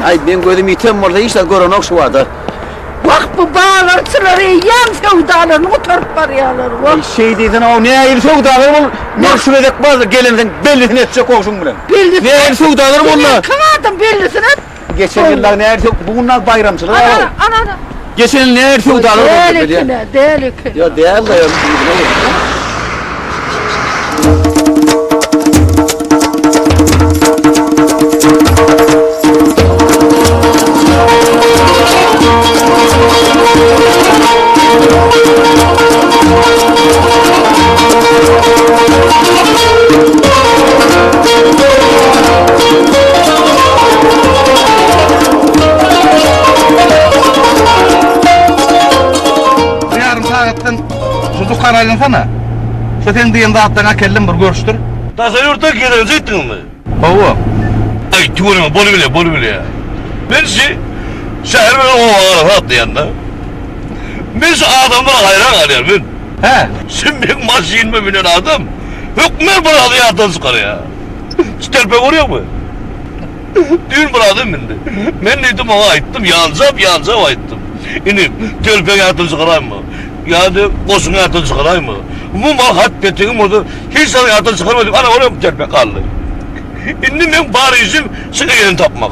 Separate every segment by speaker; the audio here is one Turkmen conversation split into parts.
Speaker 1: Aý, meň gözüm ýiten bolsa hiç zat görenok şu wada.
Speaker 2: Wah, bu bazarçylar eýýäm söwdalaryny gutaryp barýarlar, wah.
Speaker 1: Eý, şeý diýsene-ow, nähili söwdalar bol? Men şu gezek bazar gelensoň bellisini etjek goňşyň bilen.
Speaker 2: Bellisini?
Speaker 1: Nähili söwdalar boldy?
Speaker 2: Sen kim adam bellisini et?
Speaker 1: Geçen ýyl dagy nähili söw, bu gün dagy baýramçylyk
Speaker 2: Ana, ana, ana, ana.
Speaker 1: Geçen ýyl nähili söwdalar boldy
Speaker 2: Däl
Speaker 1: bilýän.
Speaker 2: eken-ä, däl eken.
Speaker 1: Ýok, däl-de, ýöne yzyna gel.
Speaker 3: Bir ýarym sagatdan şu dükana aýlansana. Şu seň diýen zatlaryňy äkeldim bir görüşdir.
Speaker 4: Daşary ýurtdan gezelenje gitdiňizmi?
Speaker 3: Hawa.
Speaker 4: Aý tüweleme bolubilýä bolubilýä. Men şi şäher bilen oba arasy atlaýanda. Men şu adamlara haýran galýan men.
Speaker 3: Hä.
Speaker 4: Şu meň maşynyma münen adam hökman bir zady ýatdan çykarýa. Şu telpegi görýäňmi? Düýn bir adam mindi. Men diýdim oňa aýtdym, ýanjap ýanjap aýtdym. Inim, telpegi ýatdan çykaraýma. Ýa-da goşuňy ýatdan çykaraýma. Umuman hat petegiň bolsa hiç zady ýatdan çykarma diýip, ana olam telpek galdy. Indi meň bar işim şu eýesini tapmak.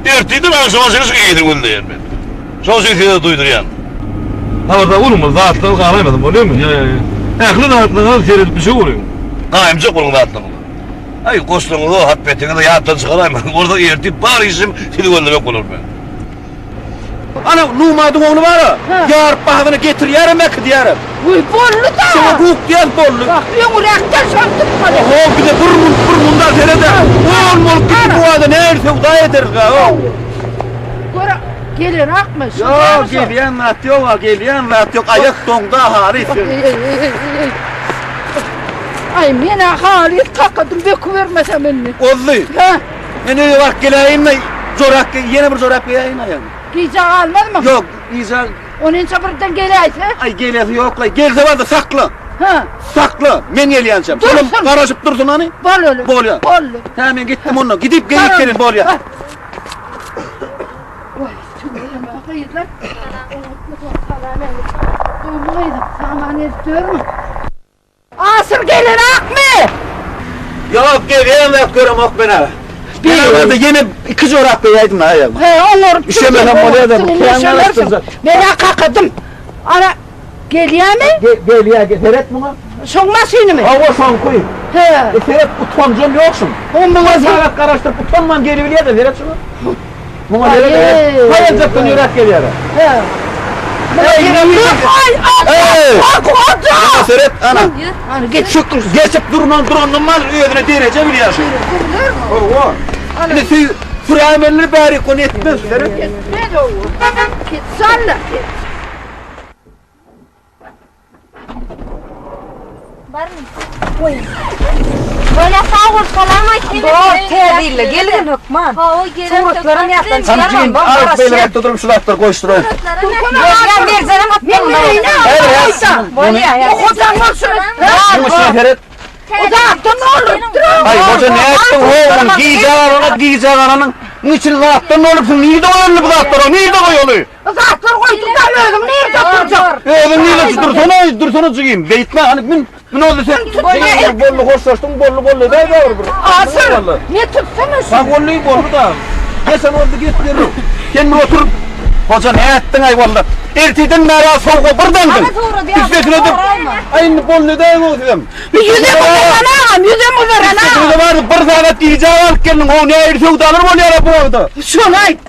Speaker 4: Ertirden agşama çenli şu eýesini gözleýän men. Şoň üçin size duýdurýan.
Speaker 3: Habarda boluň, bir zatlar galaýmasyn, bolýarmy? Ýa, ýa, ýa. Ähli zatlaryňyza seredip düşek boluň.
Speaker 4: Gaýymjak boluň zatlaryňyza. Aý, goşlaryňyzy, hat petiňizi ýatdan çykaraýmaň. Bolsa ertir bar işim sizi gözlemek bolar meň.
Speaker 1: Ana, Numadyň ogly bar-a, ýaryp bahasyna getirýärem, äkidýärem.
Speaker 2: Wiý, boldy-da!
Speaker 1: Şoňa guk diýen boldy.
Speaker 2: Wah, öňüräkden şony tutmaly.
Speaker 1: Oho, bize bir munt, bir munda seret-ä. On bolup gitdi bu wada nähili söwda ederis-ä-ow.
Speaker 2: Gör, gelenokmy? Şu
Speaker 1: Ýok, gelýän zat ýok-a, gelýän zat ýok. Aýak doňdy-a halys.
Speaker 2: Aý, men-ä halys kakadym, bökübermesem indi.
Speaker 1: Ozdy.
Speaker 2: Hä?
Speaker 1: Men öýe baryp geläýin-le, jorap geý, ýene bir jorap geýäýin aýagyma.
Speaker 2: Gijä galmazmy?
Speaker 1: Ýok, gijä.
Speaker 2: Onynça birden geläýse?
Speaker 1: Aý, gelesi ýok-laý. Gelse barda sakla.
Speaker 2: Hä.
Speaker 1: Sakla, men gelýänçäm.
Speaker 2: Dursun.
Speaker 1: Şolam garaşyp dursun hany.
Speaker 2: Bolýa.
Speaker 1: Bolýa.
Speaker 2: Boldy.
Speaker 1: Hä, men gitdim onda. Gidip geýip gelin, bolýa.
Speaker 2: Waý, tüweleme gyzlar. Salam Gowmy gyzym, saman edip ýörmüň? Asyr gelenakmy?
Speaker 1: Ýok, gelýän zat göremok men-ä. Men barda ýene iki jorap geýäýdim-ä aýagyma.
Speaker 2: He, oňaryp
Speaker 1: Üşemesem bolýa-da, bu kän garaşdyrjak.
Speaker 2: Men-ä kakadym. Ana, gelýämi?
Speaker 1: Gelýä, seret muňa.
Speaker 2: Şoň maşynymy?
Speaker 1: Hawa, şoňky.
Speaker 2: He.
Speaker 1: E, seret, utanjam ýok şuň.
Speaker 2: O muňa
Speaker 1: Bir sagat garaşdyryp utanman gelibilýä-de, seret şuňa. Muňa seret, haýaljakdan ýöräp gelýär-ä.
Speaker 2: He. Aý, hoja!
Speaker 1: Muňa seret, ana.
Speaker 2: Ana, geçip dur.
Speaker 1: Geçip durman durandan bar, özüne dereje bilýär şu. Hawa. Indi sü süräýmeli bärik ony etmez, seret.
Speaker 2: Etmez o. Salla.
Speaker 5: Barmy? Goý. Bolýa sag bol, salam aýt.
Speaker 6: Bor, täze ýylda gelgin hökman.
Speaker 5: Hawa, gelen.
Speaker 6: Suratlaram ýatdan
Speaker 1: Hany
Speaker 6: çykarman.
Speaker 1: jigim, alyp beýleräkde durup şu zatlary goýuşdyraýyn.
Speaker 6: Bolýa, Merjenem atdan. Bolýa, ýa.
Speaker 2: Hojaň bolsun.
Speaker 1: Muň içine seret.
Speaker 2: O zatdan dolupdyr.
Speaker 1: Aý, hoja nätdiň ho, gijä galana, gijä galanyň. Muň içini zatdan dolupsyň. Nirde goýaly bu zatlary? Nirde goýaly?
Speaker 2: Zatlar goýdum da özüň nirde durjak?
Speaker 1: Özüň nirde dursana, dursana jigim. Beýtme, hany mün, mün oldy sen. Jigim, boldy hoşlaşdyň, boldy boldy edäý bir bir.
Speaker 2: Asyr, ne tutsana şu.
Speaker 1: Ha boldy, boldy da. Geçen oldy git derrew. Sen bir otur. Hoja nätdiň aý walla. Ertirden bäri sowuga bir daňdyň. Üstesine de Aý indi boldy edäýiň o sizem.
Speaker 2: Ýüzem uzaran agam, ýüzem uzaran agam.
Speaker 1: Üstesine bardy bir sagat gijä galyp geldiň. O nähili söwdalar bolýar bu wagta.
Speaker 2: Şony aýt.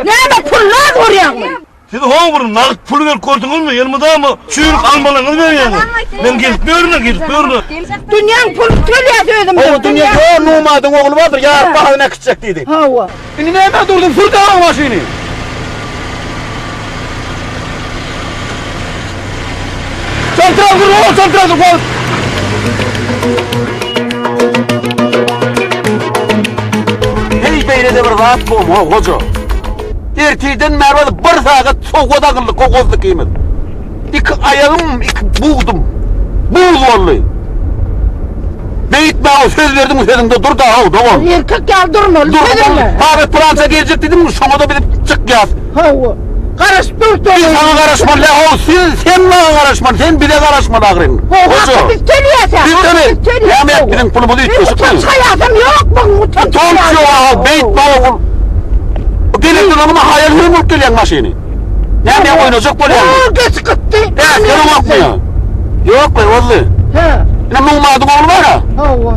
Speaker 2: Näme pullaz görýäňmi?
Speaker 4: Siz ho bir nagt pul berip gördüňizmi? Elmydama çüýrük almalaryňyzy berýäňiz. Men gelip ýörün-ä, gelip ýörün-ä.
Speaker 2: Dünýäň puluny tölýäs özümiz.
Speaker 1: Hawa, dünýä ýok, Numadyň ogly bardyr, ýaryp bahasyny äkitjek diýdi.
Speaker 2: Hawa.
Speaker 1: Indi nämä durduň, sür dagy maşyny. Çaltrak sür, ogul, çaltrak sür, gol. Heý, beýle-de bir zat bolma, hoja. Ertirden bäri bir sagat sowgat agyldyk, gozdy ikimiz. Iki aýagym, iki bugdum. Buz boldy. Beýtme-ow, söz berdiň, sözüňde dur-da-ow, dogan.
Speaker 2: Erkek ýaly durmaly,
Speaker 1: Dur,
Speaker 2: sözüňde.
Speaker 1: Sagat pylança geljek diýdiňmi, şoňa-da biz çykýas.
Speaker 2: Hawa. Garaşyp dur,
Speaker 1: Biz saňa garaşmaly däl-ow, siz, sen maňa garaşmaly, sen bize garaşmaly ahyryn.
Speaker 2: Haky biz töleýäs,
Speaker 1: Biz töleýäs. Näme et, biziň pulumyz üýtgeşik däl.
Speaker 2: Utanç haýasam ýok muň, utanç
Speaker 1: Utanç ýok-ow, beýtme-ow. Gelip duranymyz haýal sürüp bolup gelýäň maşyny. Näme oýnajak bolýaň?
Speaker 2: Oo, geç gytdy.
Speaker 1: Äsgeriň ýokmy? Ýok, goý, boldy.
Speaker 2: Hä.
Speaker 1: Ine muň madyň ogly bar-a.
Speaker 2: Hawa.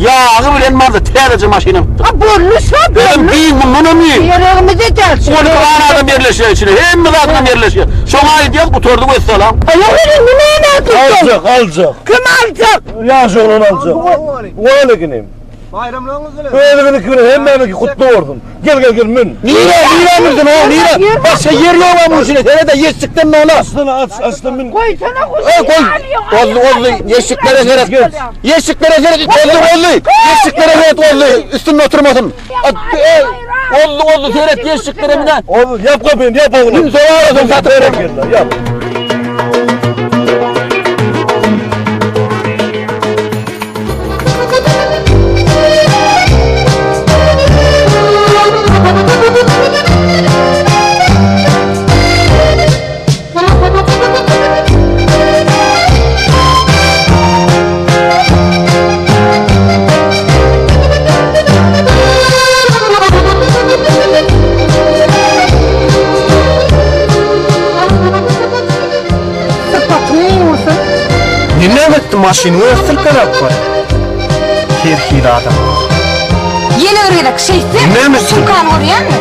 Speaker 1: Ýagy bilen bardy, täzeje maşyn alypdyr.
Speaker 2: Ha, boldy şo,
Speaker 1: Özem
Speaker 2: boldy.
Speaker 1: giň, mundan hem giň.
Speaker 2: Ýeregimize däl şo.
Speaker 1: 12 sany adam ýerleşýär içine, hemme zadyňam ýerleşýär. Şoňa aýdýas, gutardy wessalam.
Speaker 2: Aý, ýok, indi näme tutdun?
Speaker 4: Aljak, aljak.
Speaker 2: Kim aljak?
Speaker 4: Ýaş oglan aljak. Goýalyk inim.
Speaker 7: Baýramlygyňyz bilen.
Speaker 4: Özüňiňki bilen hemmämiňki gutly bolsun. Gel gel gel mün.
Speaker 1: Nire, nire mündün o, nire? Başga ýer ýok a muň içinde, seret-ä ýeşikden nala.
Speaker 4: Açsana aç, açda mün.
Speaker 2: Goýsana
Speaker 1: Ey goý. Oldy, oldy. Ýeşiklere seret. Ýeşiklere seret. Oldy, oldy. Ýeşiklere seret, oldy. Üstünde oturmasyn. Ey, oldy, oldy. Seret ýeşiklere mine.
Speaker 4: Oldy, ýap gapyny, ýap oglum.
Speaker 1: Mün sowa satyp.
Speaker 4: Ýap.
Speaker 2: Sypatyň bolsun.
Speaker 7: Näme etdi maşyny öz silkeläp barýar. Her hili adam bar.
Speaker 6: Ýene bir gezek şeýtseň,
Speaker 7: Näme etdi?
Speaker 6: sumkany görýäňmi?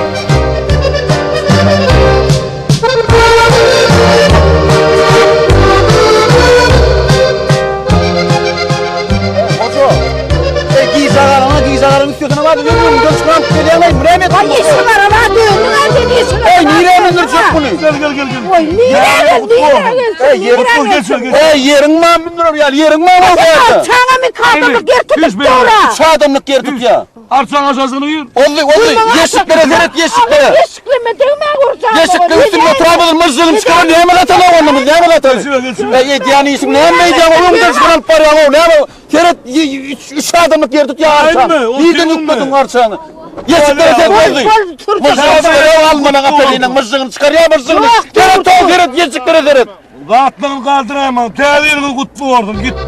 Speaker 1: Hoca. Ey gijagaraňa gijagaraň üstesine bardy. Öňüňden çykaryp gelýäň-eý, bu näme
Speaker 2: Aý, işiň araba döndüň a sen işiň
Speaker 1: Ey nirä mündürjek muny?
Speaker 4: Gel gel gel gel.
Speaker 2: Oý, nirä gel, nirä gelsin,
Speaker 1: Ey ýeriň
Speaker 2: nirä gelsin?
Speaker 1: Ey ýeriň ma mündürer ýaly, ýeriň ma bolsa ýerde.
Speaker 2: Çaňa mi kadamlyk ýer tutup dur-a.
Speaker 1: Üç adamlyk ýer tutýa.
Speaker 4: Arçaň aşasyny gir.
Speaker 1: Oldy, oldy. Ýeşiklere seret, ýeşiklere.
Speaker 2: Ýeşikleme degme urjak.
Speaker 1: Ýeşikleň üstünde oturamyz, myžžygyny çykaran näme gataly onda biz, näme gataly?
Speaker 4: Geçibe, geçibe.
Speaker 1: Ey edýän işiň näme edýäň, öňüňden çykaryp barýaň, o näme? Seret, üç adamlyk ýer tutýar arçaň.
Speaker 4: Aýtma, o
Speaker 1: Nirden
Speaker 4: kim
Speaker 1: ýüklediň arçaňy? Ýeşiklere seret, oldy. Myžžygyny çykarýar, almana gapynyň myžžygyny çykarýar, myžžygyny. Seret, o seret, ýeşiklere seret.
Speaker 4: Zatlaryňy galdyraýmaň. Täze ýylyňyz gutly bolsun. Gitdi.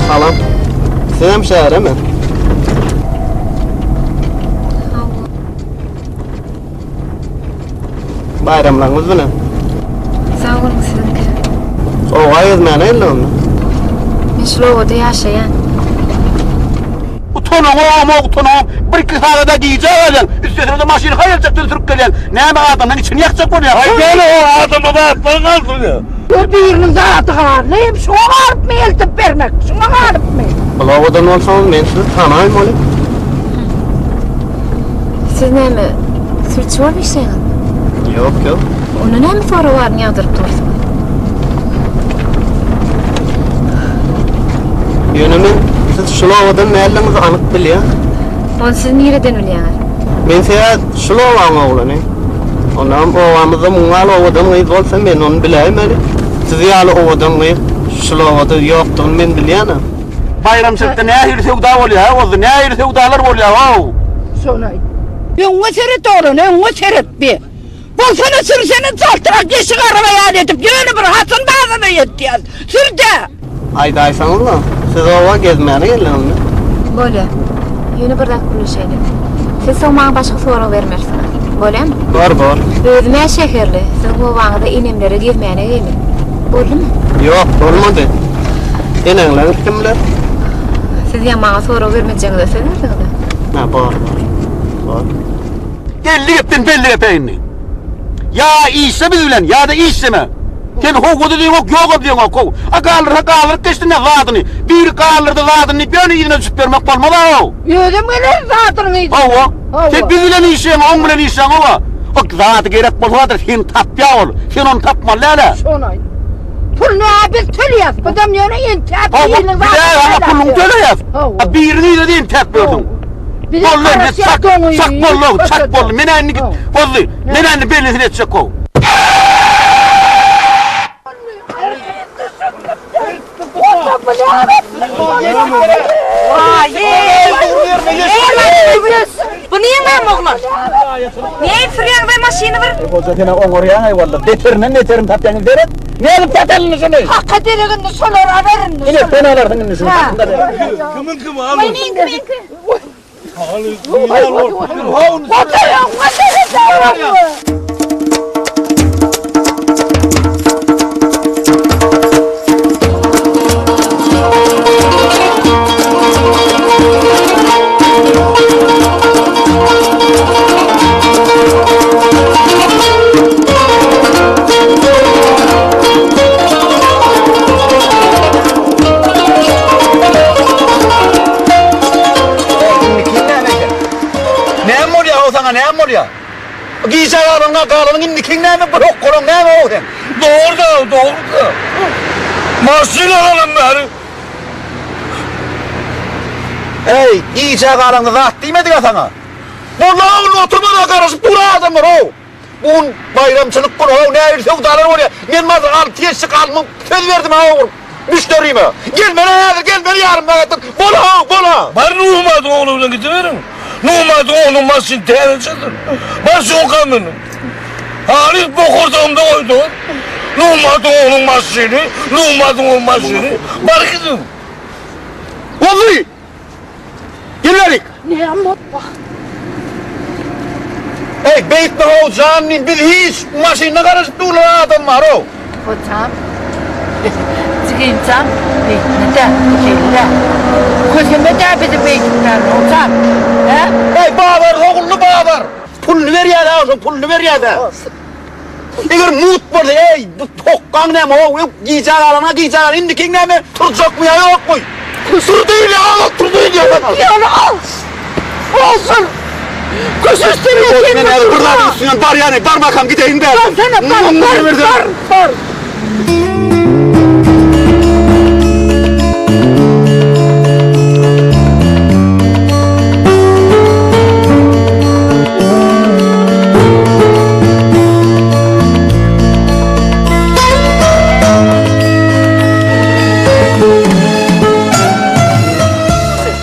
Speaker 7: Salam. Sizem şäheremi? Baýramlaryňyz bilen.
Speaker 5: Sag boluň siziňki.
Speaker 7: Oba gezmäne geldi onda.
Speaker 5: Men şul obada ýaşaýan.
Speaker 1: Utanaňok, utanaňok. Bir-iki sagada gijä galýaň. Üstesine-de maşyny haýaljakdan sürüp gelýäň. Näme adamlaryň içini ýakjak bolýaň?
Speaker 4: Aý gel o adama zatlaryň galsyn ýa.
Speaker 2: Bir biriniň zady galdy, hem şoňa galypmy eltip bermek, şoňa galypmy?
Speaker 7: Bul obadan bolsaňyz men sizi tanaýmaly.
Speaker 5: Siz näme, sülçi bolup işleýäňizmi?
Speaker 7: Ýok, ýok.
Speaker 5: Onda näme sorag baryny ýagdyryp dursuňyz?
Speaker 7: Ýöne men siz şul obadan däldigiňizi anyk bilýän.
Speaker 5: Ony siz nireden bilýäňiz?
Speaker 7: Men size şul obaň oglany. Onam obamyzda muň ýaly owadan gyz bolsa men ony biläýmeli. Siz ýaly owadan gyz şul obada ýokdugyny men bilýänem.
Speaker 1: Baýramçylykda nähili söwda bolýar, hä Ozzy? Nähili söwdalar bolýar, how?
Speaker 2: Şony aýt. Öňňe seret oglan, öňňe seret bi. Bolsana sürsene çaltrak eşik araba ýaly edip ýöne bir Hasan bazara ýetýäs. Sür-dä.
Speaker 7: Aýdaýsaňyzla, siz oba gezmäne geldiňizmi?
Speaker 5: Bolýa. Ýöne bir zat gürleşeýli. Siz soň maňa başga sorag bermersiňiz. Bolýamy?
Speaker 7: Bor, bor.
Speaker 5: Özüm-ä şäherli, siziň obaňyza enemlere gezmäne geldim. Boldumy?
Speaker 7: Ýok, bolmady. Eneňler kimler?
Speaker 5: Siz ýa maňa sorag bermejegiňize söz berdiňiz-ä?
Speaker 7: Hä, bor, bor. Bor.
Speaker 1: Belli gepden belli gepe indi. Ýa işle biz bilen, ýa-da işleme. Sen howwa-da diýeňok, ýogam diýeňok, how. A galdyrsa galdyryp geçsin-dä zadyny. Biri galdyrdy zadyny diýip ýöne yzyna düşüp bermek bolmaz-a-ow.
Speaker 2: Özüm geler zadynyň yzyna.
Speaker 1: Hawa.
Speaker 2: Hawa.
Speaker 1: Sen biz bilen işleýäň, oň bilen işleýäň, hawa. O zady gerek bolsa-da seni tapýar ol. Sen ony tapmaly däl-ä.
Speaker 2: Şony aýt. Puluny-a biz töleýäs. Budam ýöne entäp
Speaker 1: Hawa,
Speaker 2: biriniň
Speaker 1: biz-ä
Speaker 2: zadyny
Speaker 1: saňa puluny töleýäs.
Speaker 2: Hawa.
Speaker 1: A biriniň yzyna entäp ýördüň.
Speaker 2: Bizi
Speaker 1: Boldy indi
Speaker 2: garaşýar
Speaker 1: çak,
Speaker 2: doňy.
Speaker 1: çak boldy, çak boldy. Men indi git, boldy. Men indi bellisini etjek how.
Speaker 6: Bu näme oglan? Näme sürýäň be maşyny bir?
Speaker 1: Hoja sen oňarýaň aý walla. Beterinden beterini tapýaň seret. Nädip satalyny şuny?
Speaker 2: Haka derek indi şolar alar indi.
Speaker 1: Ine sen alarsyň indi şuny.
Speaker 4: Kimiň kimi alyň?
Speaker 6: Meňki meňki.
Speaker 1: Näme bolýar o saňa näme bolýar? Gijä galanyňa galanyň indikiň näme bir hokgalaň näme o sen?
Speaker 4: Dogry da, dogry da. Maşyn alalım bäri.
Speaker 1: Eý, gijä galanyňa zat diýmedik-ä saňa. Bolla oturma-da garaşyp dur adamlar o. Bu gün baýramçylyk güni how nähili söwdalar bolýar. Men maza 6 ýeşik almyň söz berdim how müşderime. Gelmeli häzir gelmeli ýarym sagatdan. Bol how bol ha.
Speaker 4: Bar Nuhmadyň ogly bilen gidiberiň. Nuhmadyň oglunyň maşyny täzeçedir. Bar şoňka münüň. Halys bokurdagymda goýduňyz. Nuhmadyň oglunyň maşyny, Nuhmadyň oglunyň maşyny. Bar gidiň.
Speaker 1: Boldy. Gel berik.
Speaker 2: Näme
Speaker 1: Ey beýtme how jan diýim biz hiç maşynda garaşyp durlan adam bar how.
Speaker 2: Hojam. Jigimjan beýtme-de, şeýle-de. Köseme-de bizi beýdipler, hojam. Hä?
Speaker 1: Ey bazar ogully bazar. Puluny berýär ha şoň puluny berýär da. Eger mut bolsa ey bu tokgaň näme how gijä galana gijä galan indikiň näme turjakmy ýa ýokmy? Tur diýil ýa tur diýil ýa.
Speaker 2: Ýöne al. Olsun. Köşeşdirme sen.
Speaker 1: Men häzir bir zadyň üstünden barýan, barmakam gideýin bärden.
Speaker 2: Barsana, bar, bar, bar, bar.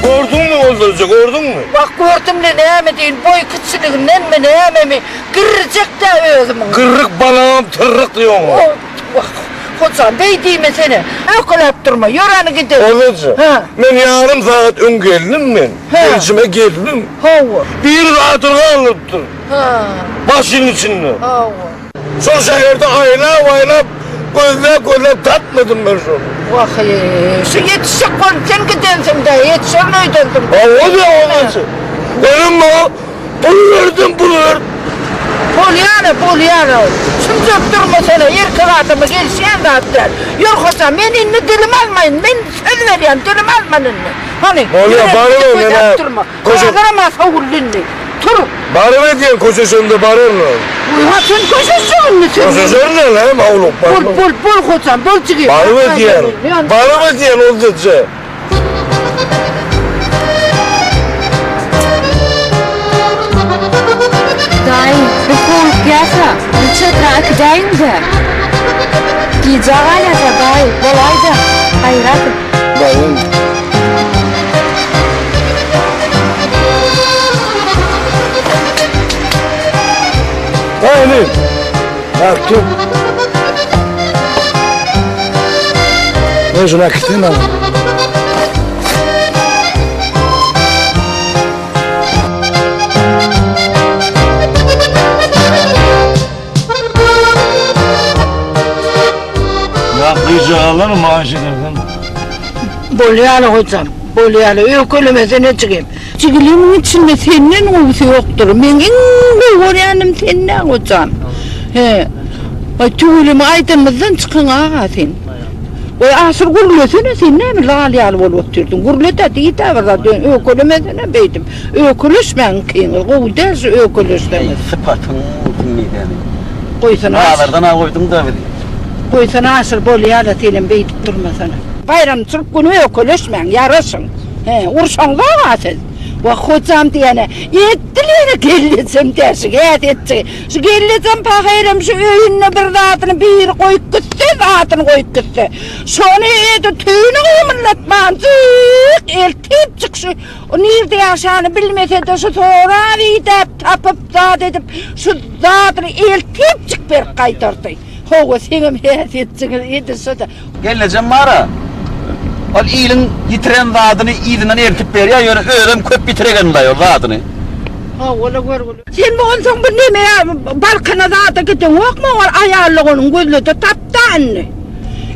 Speaker 4: Gördüňmi öldürje, gördüňmi?
Speaker 2: Bak gördüm de näme deýin, boý kiçiligindenmi nämemi, girjek-dä özümiň.
Speaker 4: Gyrryk balam tyrryk diýoň.
Speaker 2: Wah, hojam, beý diýmesene. Öýkeläp durma, ýör hany gidelim.
Speaker 4: Hojam,
Speaker 2: Hä.
Speaker 4: men ýarym sagat öň geldim men.
Speaker 2: Hä.
Speaker 4: Gelşime geldim.
Speaker 2: Hawa.
Speaker 4: Bir zadyny galdyrypdyr.
Speaker 2: Ha.
Speaker 4: Maşynyň içinde.
Speaker 2: Hawa.
Speaker 4: Şol şäherde aýlap-aýlap, gözläp-gözläp tapmadym men şony.
Speaker 2: Wah-eý, şu ýetişjek bolup sen gidensiň-dä, ýetişerin öýdensiň.
Speaker 4: Hawa-da, hawa-da. Onuň maňa pul berdim, pul berdim.
Speaker 2: Bolýar-a, bolýar-a. Şunjak durmasana, erkek adama gelişýän zat däl. Ýör hoja, men indi dilim almaýyn, men söz berýän, dilim alman indi. Hany,
Speaker 4: Bolýar,
Speaker 2: ýör,
Speaker 4: baryber,
Speaker 2: gözläp
Speaker 4: men-ä
Speaker 2: durma.
Speaker 4: Köşe.
Speaker 2: Häzirem-ä sowuldy indi. Tur.
Speaker 4: Baryp edýän köşeşende bararyn.
Speaker 2: Ha sen köşeşjek indi sen.
Speaker 4: Köşeşerin ýa näme howlugyp
Speaker 2: Bol bol bol hojam bol jigim.
Speaker 4: Baryp edýän. Baryp edýän ol dije.
Speaker 5: Daýy, biz howlukýas-a, bir çetra äkidäýiň-dä. Gijä galýas-a, daýy, bolaý-da, gaýrat et.
Speaker 3: Daýy.
Speaker 4: Daýy, Nätdim?
Speaker 3: Men şunu äkiteyim ama.
Speaker 4: Ya gijä galan maaş edersen.
Speaker 2: Bolýar hojam, bolýar. Öýkelemesene jigim. Jigilimiň içinde senden gowusy ýokdur. Meň iň gowy görýänim sen-dä hojam. He. Aý tüweleme aýdanymyzdan çykyň aga sen. Goý Aşyr gürlesene sen näme lal ýaly bolup otyrdyň. Gürle-dä diý-dä bir zat öýkelemesene beýdip. Öýkeleşmäň ikiňiz gowy däl şu öýkeleşseňiz.
Speaker 7: Sypatyň bolsun diýýäni.
Speaker 2: Goýsana Aşyr.
Speaker 7: Bazardan-a goýduň-da bizi.
Speaker 2: Goýsana Aşyr bolýa-da senem beýdip durmasana. Baýramçylyk güni öýkeleşmäň ýaraşyň. He, urşaňzog-a siz. Wah, hojam diýene, edil ýene gelnejem däşi, häsiýetçi. Şu gelnejem pahyram şu öýünde bir zadyny biri goýup gitse, zadyny goýup gitse, şony edil tüýüni gymyldatman, jyk eltipjik şu nirde ýaşany bilmese-de şu sorap idäp, tapyp zat edip, şu zadyny eltipjik berip gaýdardy. Hawa, seňem häsiýetçiňiz edil şo-da.
Speaker 1: Gelnejem bar-a, ol iliň ýitiren zadyny yzyndan eltip berýär, ýöne özem köp ýitiregenlaý ol zadyny.
Speaker 2: Hawa-la görgüli. Sen bu onsoň bir neme Balkana zada gideňokmy ol aýal doganyň gözlede tapda indi.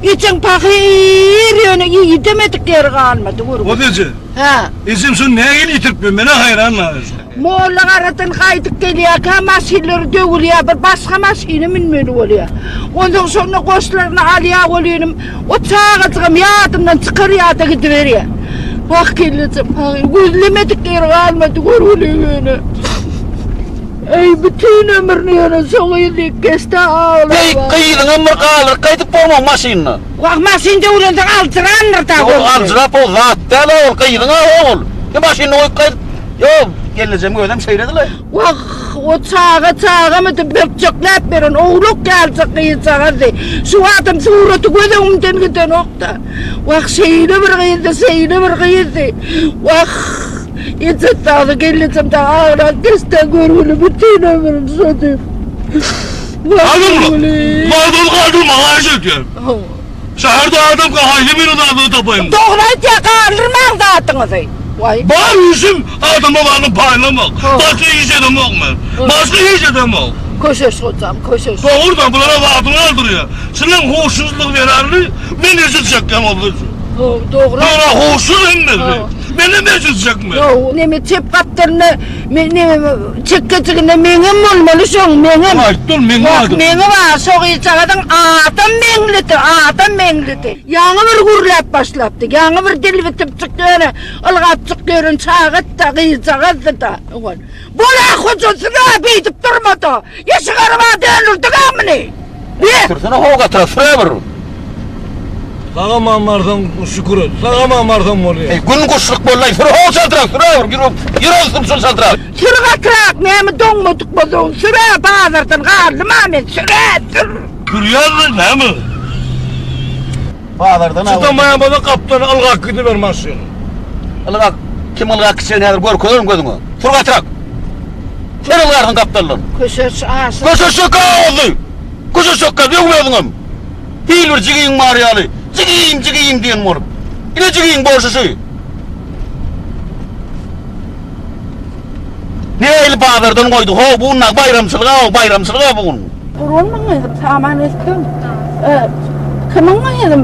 Speaker 2: Ejeň pahyr ýöne idemedik ýeri galmady görgüli.
Speaker 8: Ot eje.
Speaker 2: Hä.
Speaker 8: Ejem şony nähili ýitirip menä haýran galýan.
Speaker 2: Molla garadan gaýdyp gelýärkä maşynlary döwülýär, bir başga maşyna münmeli bolýar. Onsoň şonda goşlaryny alýar welinim, o çagajygam ýadyndan çykarýar-da gidiberýär. Wah gelnejem, pahyr, gözlemedik ýeri galmady görgüli ýöne. Eý, bütin ömrüni ýöne şo gyz diýip geçdi aglap.
Speaker 1: Eý, gyzyňam bir galdyryp gaýdyp bolmaň maşynda.
Speaker 2: Wah, maşyn döwülensoň aljyrandyr-da.
Speaker 1: Ol aljyrap ol zat däl-ä ol, gyzyň-a ol. Maşynda goýup gaýdyp Ýok, gelnejem özem şeýledi-le.
Speaker 2: Wah, o çaga çagamydy, bökjekläp beren owlak ýalyjak gyzjagazdy. Şu wagtam suraty göz öňümden gidenok-da. Wah, şeýle bir gyzdy, şeýle bir gyzdy. Wah, eje dagy, gelnejem dagy aglap geçdi-ä görgüli bütin ömrüni şo diýip. Wah, görgüli.
Speaker 4: Galdyrma, galdyrma, haýyş edýän. Şäherde adamka haýsy biri zadyny tapaýyn.
Speaker 2: Dogry aýtýa galdyrmaň zadyňyzy. Waý.
Speaker 4: Bar işim adama baryny paýlamak. Başga iş edemok men. Başga iş edemok.
Speaker 2: Köşeş hojam köşeş.
Speaker 4: Dogrudan bulara zadyny aldyrýa. Şunuň huşsuzlygy zerarly men ejir çekýän boldy.
Speaker 2: Dogry.
Speaker 4: Bulara huşsuz hemmesi. Menem ejir çekmen.
Speaker 2: Ýok neme çep gapdalynda men neme çekgejiginde meňem bolmaly şoň meňem.
Speaker 4: Aýtdym meň
Speaker 2: Wah
Speaker 4: adym.
Speaker 2: meňi bar şo gyzjagazyň adam meňlidi adam meňlidi. Ýaňy bir gürläp başlapdy ýaňy bir dil bitip çykdy ýöne ylgap çykdy ýören çagatda gyzjagazdy-da ol. Bol-a hoja sürä beýdip durma-da eşek araba döndürdiň-ä muny. Be!
Speaker 1: Sürsene how gatyra süre bir.
Speaker 8: Sag-aman barsaň şükür et. Sag-aman barsaň bolýar.
Speaker 1: Eý gün guşluk boldy sür how çaltrak süre bir ýürek ýürek sürşün çaltrak.
Speaker 2: Sür gatyrak näme doňmadyk bolsaň sür-ä bazardan galdym-a men sür-ä sür.
Speaker 4: Sürýänmi näme?
Speaker 1: Bazardan al.
Speaker 8: Çydamaýan bolsa gapdan ylgap gidiber maşyny.
Speaker 1: Ylgap kim ylgap gitjegini häzir görkezerin gözüňe. Sür gatyrak. Sen ylgarsyň gapdaldan.
Speaker 2: Köşeş aşyr.
Speaker 1: Köşeş çökkä oguzly. Köşeş çökkä döwme özüňem. Hil bir jigiň bar ýaly, jigim, jigim diýen bolup. Ine jigiň bolşy şu. Nähili bazardan goýdy, ho, bu gün baýramçylyk-a, baýramçylyk-a bu gün.
Speaker 2: Gurbanmyň gyzym, saman eltdim. Kimiň gyzym,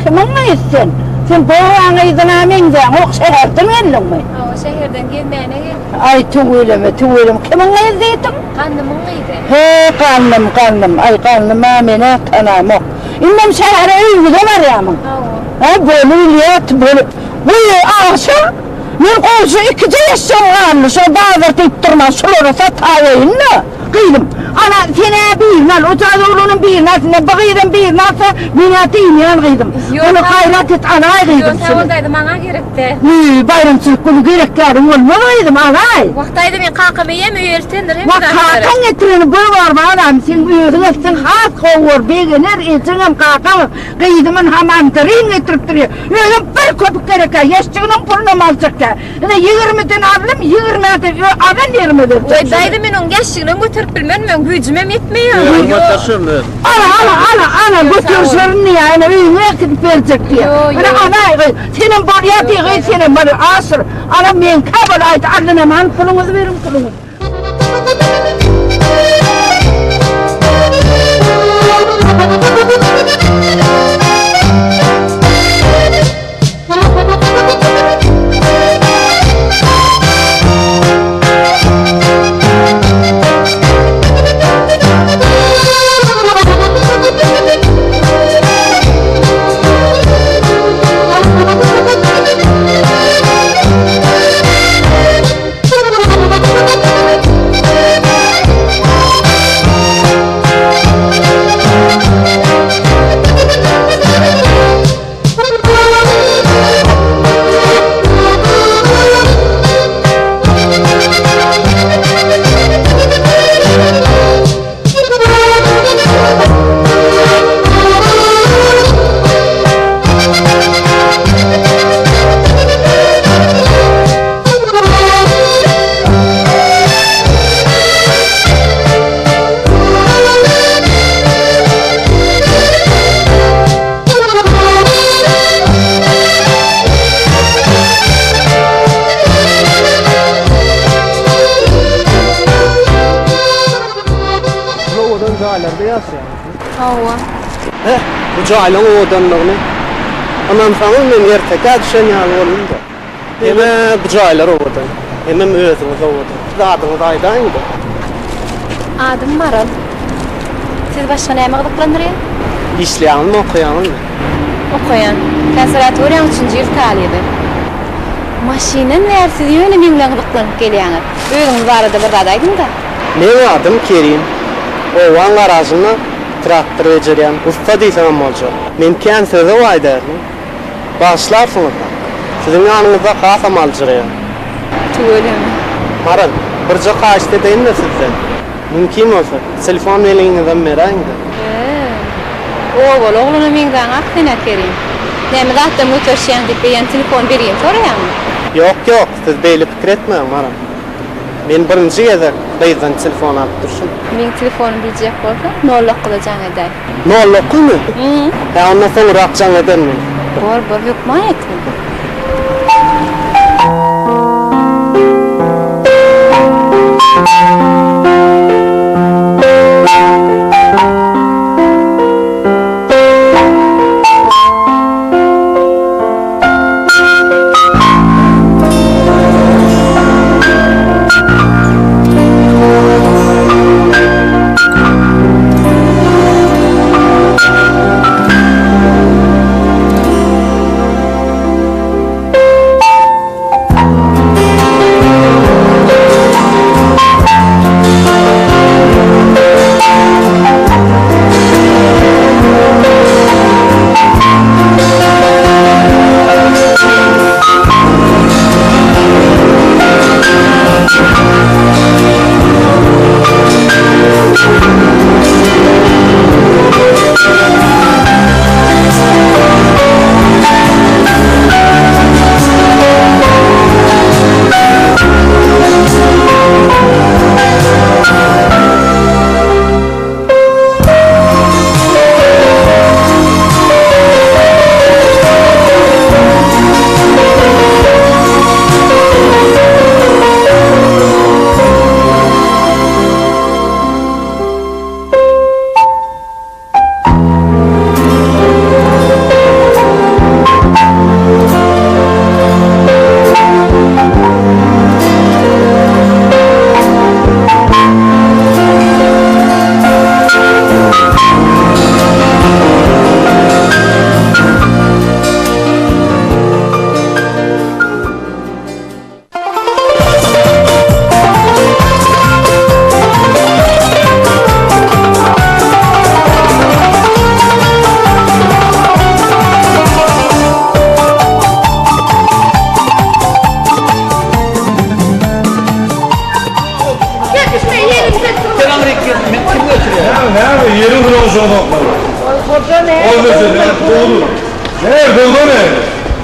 Speaker 2: kimiň gyzy sen? Sen bobaň gyzyna meňzäňok, şäherden geldiňmi?
Speaker 5: Hawa, şäherden gezmäne geldim.
Speaker 2: Aý, tüweleme, tüweleme, kimiň gyzy diýdiň?
Speaker 5: Gandymyň gyzy.
Speaker 2: He, Gandym, Gandym, aý, Gandym-a men-ä tanamok. Indem şähere öýüňize barýamyň?
Speaker 5: Hawa.
Speaker 2: Hä, bolup bilýär, bolup. Goý, agşam men goňşy ikije eşegim galdy, şo bazar diýip durman, şulara sataýaýyn-da. Gyzym, ana, sen-ä birini al, o jaz oglanam birini alsyn, bu gyzam birini alsa, men-ä dynýan gyzym. Ony gaýrat et, alaý gyzym
Speaker 5: Ýok, sag
Speaker 2: şuny.
Speaker 5: bol daýza, maňa gerek däl.
Speaker 2: Wiý, baýramçylyk güni gerek däliň bolmaz gyzym, alaý.
Speaker 5: Wah, daýza, meň kakam eýýäm öýe eltendir, hemme
Speaker 2: Wah,
Speaker 5: zady gerek.
Speaker 2: kakaň getireni bir barmanam, seň özüň eltseň has gowy bor, begener ejeňem, kakaňam. Gyzymyň hamandaryn getiripdir. Özem bir köpük gerek-ä, ýeşjiginiň pulunam aljak-ä. Ine, ýigrimiden aldym, ýigrimä-de alan ýerime berjek.
Speaker 5: Goý, daýza, men oň ýaşjygynam göterip bilmen, meň güýjümem ýetmeýär.
Speaker 7: Özüm göterşerin özüm.
Speaker 2: Ala, ala, ala, ala, göterişerin diýýär, ine, öýüňe äkidip berjek diýýär. Ine, alaý, gyz, senem bolýar diý, gyz, senem bol, Aşyr, ala, meňkä bolaýdy, alynam, puluňyzy beriň, puluňyzy.
Speaker 7: jaýlarda ýaşaýaňyzmy?
Speaker 5: Hawa.
Speaker 7: Heh, bu jaýlaň owadanlygyny. Ynansaňyz men ertekä düşen ýaly boldum-da. Hemä bu jaýlar owadan, hemem özüňiz owadan. Siz adyňyzy aýdaýyň-da.
Speaker 5: Adym Maral. Sizi başga näme gyzyklandyrýar?
Speaker 7: Işleýäňizmi, okaýaňyzmy?
Speaker 5: Okaýan. Konserwatoriýaň üçünji ýyl talyby. Maşyndan bäri siz ýöne meň bilen gyzyklanyp gelýäňiz. Özüňiz barada bir zat aýdyň-da.
Speaker 7: Meň adym Kerim. Obaň garažynda traktor bejerýän. Ussa diýseňem boljak. Men kän söze baý däldim. Bagyşlarsyňyz-da. Siziň ýanyňyzda hasam aljyraýan.
Speaker 5: Tüweleme.
Speaker 7: Maral, birje haýyşt edeýin-de sizden. Mümkin bolsa, telefon belgiňizem beräýiň-de.
Speaker 5: He. Obaly oglana meňzäňak sen-ä, Kerim. Näme zatdan göterişýäň diýip eýýäm telefon belgimi soraýaňmy?
Speaker 7: Ýok, ýok, siz beýle pikir etmäň, Maral. Men birinji gezek gyzdan telefon alyp durşum.
Speaker 5: Meň telefonymy biljek bolsaň, nol dokguza jaň edäý.
Speaker 7: Nol dokuzmy? Hä, onda soňrak jaň ederin men.
Speaker 5: Bor, bor, hökman etgin.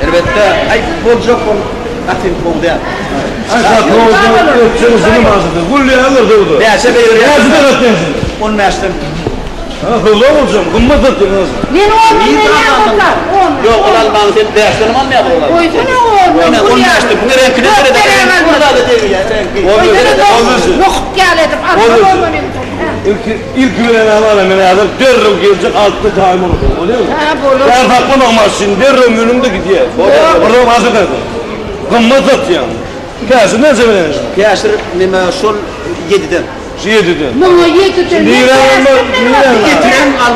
Speaker 1: Elbetde, aý boljak bol gaty gowy däl. Bäşe berýär. On bäşden.
Speaker 2: Men ondan berýän oglan, ondan.
Speaker 1: Ýok, ol almaň sen bäşdenem almaýar olar.
Speaker 2: Goýsana ondan.
Speaker 1: Ine, on bäşden. Muňa reňkine
Speaker 2: Ýok,
Speaker 1: seredip.
Speaker 2: berýän alma. Nohut ýaly edip alsana ondan indi.
Speaker 8: Ilki ilki bilen amana men häzir derrew geljek altda jaýym bolsun bolýamy?
Speaker 2: Hä bolar.
Speaker 8: Ýa saklamak maşyn derrew münüň-de gidýä. Bolýar. Birem hazir edin. Gymmat satýaň. Käşir näçe berýäň?
Speaker 1: Käşir neme şol ýediden.
Speaker 8: Şu ýediden.
Speaker 2: Muňa ýediden.
Speaker 8: Nirä nirä?
Speaker 1: Etiregiň al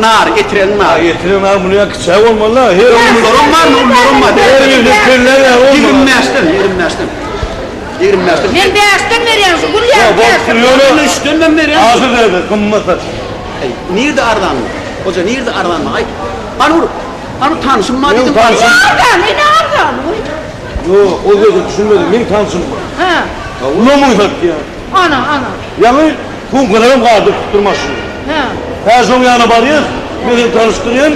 Speaker 1: nar, etiregiň nar.
Speaker 8: Etiregiň nar muny ýa kiçä bolmaly-da. Her
Speaker 1: Ulularam barmy, ulularam bar.
Speaker 8: Her birde keller ýaly bolmaly.
Speaker 1: Ýigrimi bäşden, ýigrimi bäşden. 25 den.
Speaker 2: Men bäşden berýän şu gül ýaly bäşden.
Speaker 8: Ýöne
Speaker 1: üçden ben berýän.
Speaker 8: Azyr berdi, gymmat satýar.
Speaker 1: Eý, nirde arzan? Hoja nirde arzan? Aý, hany bir, hany tanşym bar diýdim.
Speaker 8: Tanşym.
Speaker 2: Arzan, ine arzan.
Speaker 8: Ýok, o söze düşünmedim. Meň tanşym bar.
Speaker 2: Hä.
Speaker 8: Ulamyň satýar.
Speaker 2: Ana, ana.
Speaker 8: Ýaňy sumkalaram galdyryp tutdyr maşyny.
Speaker 2: Hä.
Speaker 8: Hä, şoň ýanyna barýas, men seni tanyşdyrýan,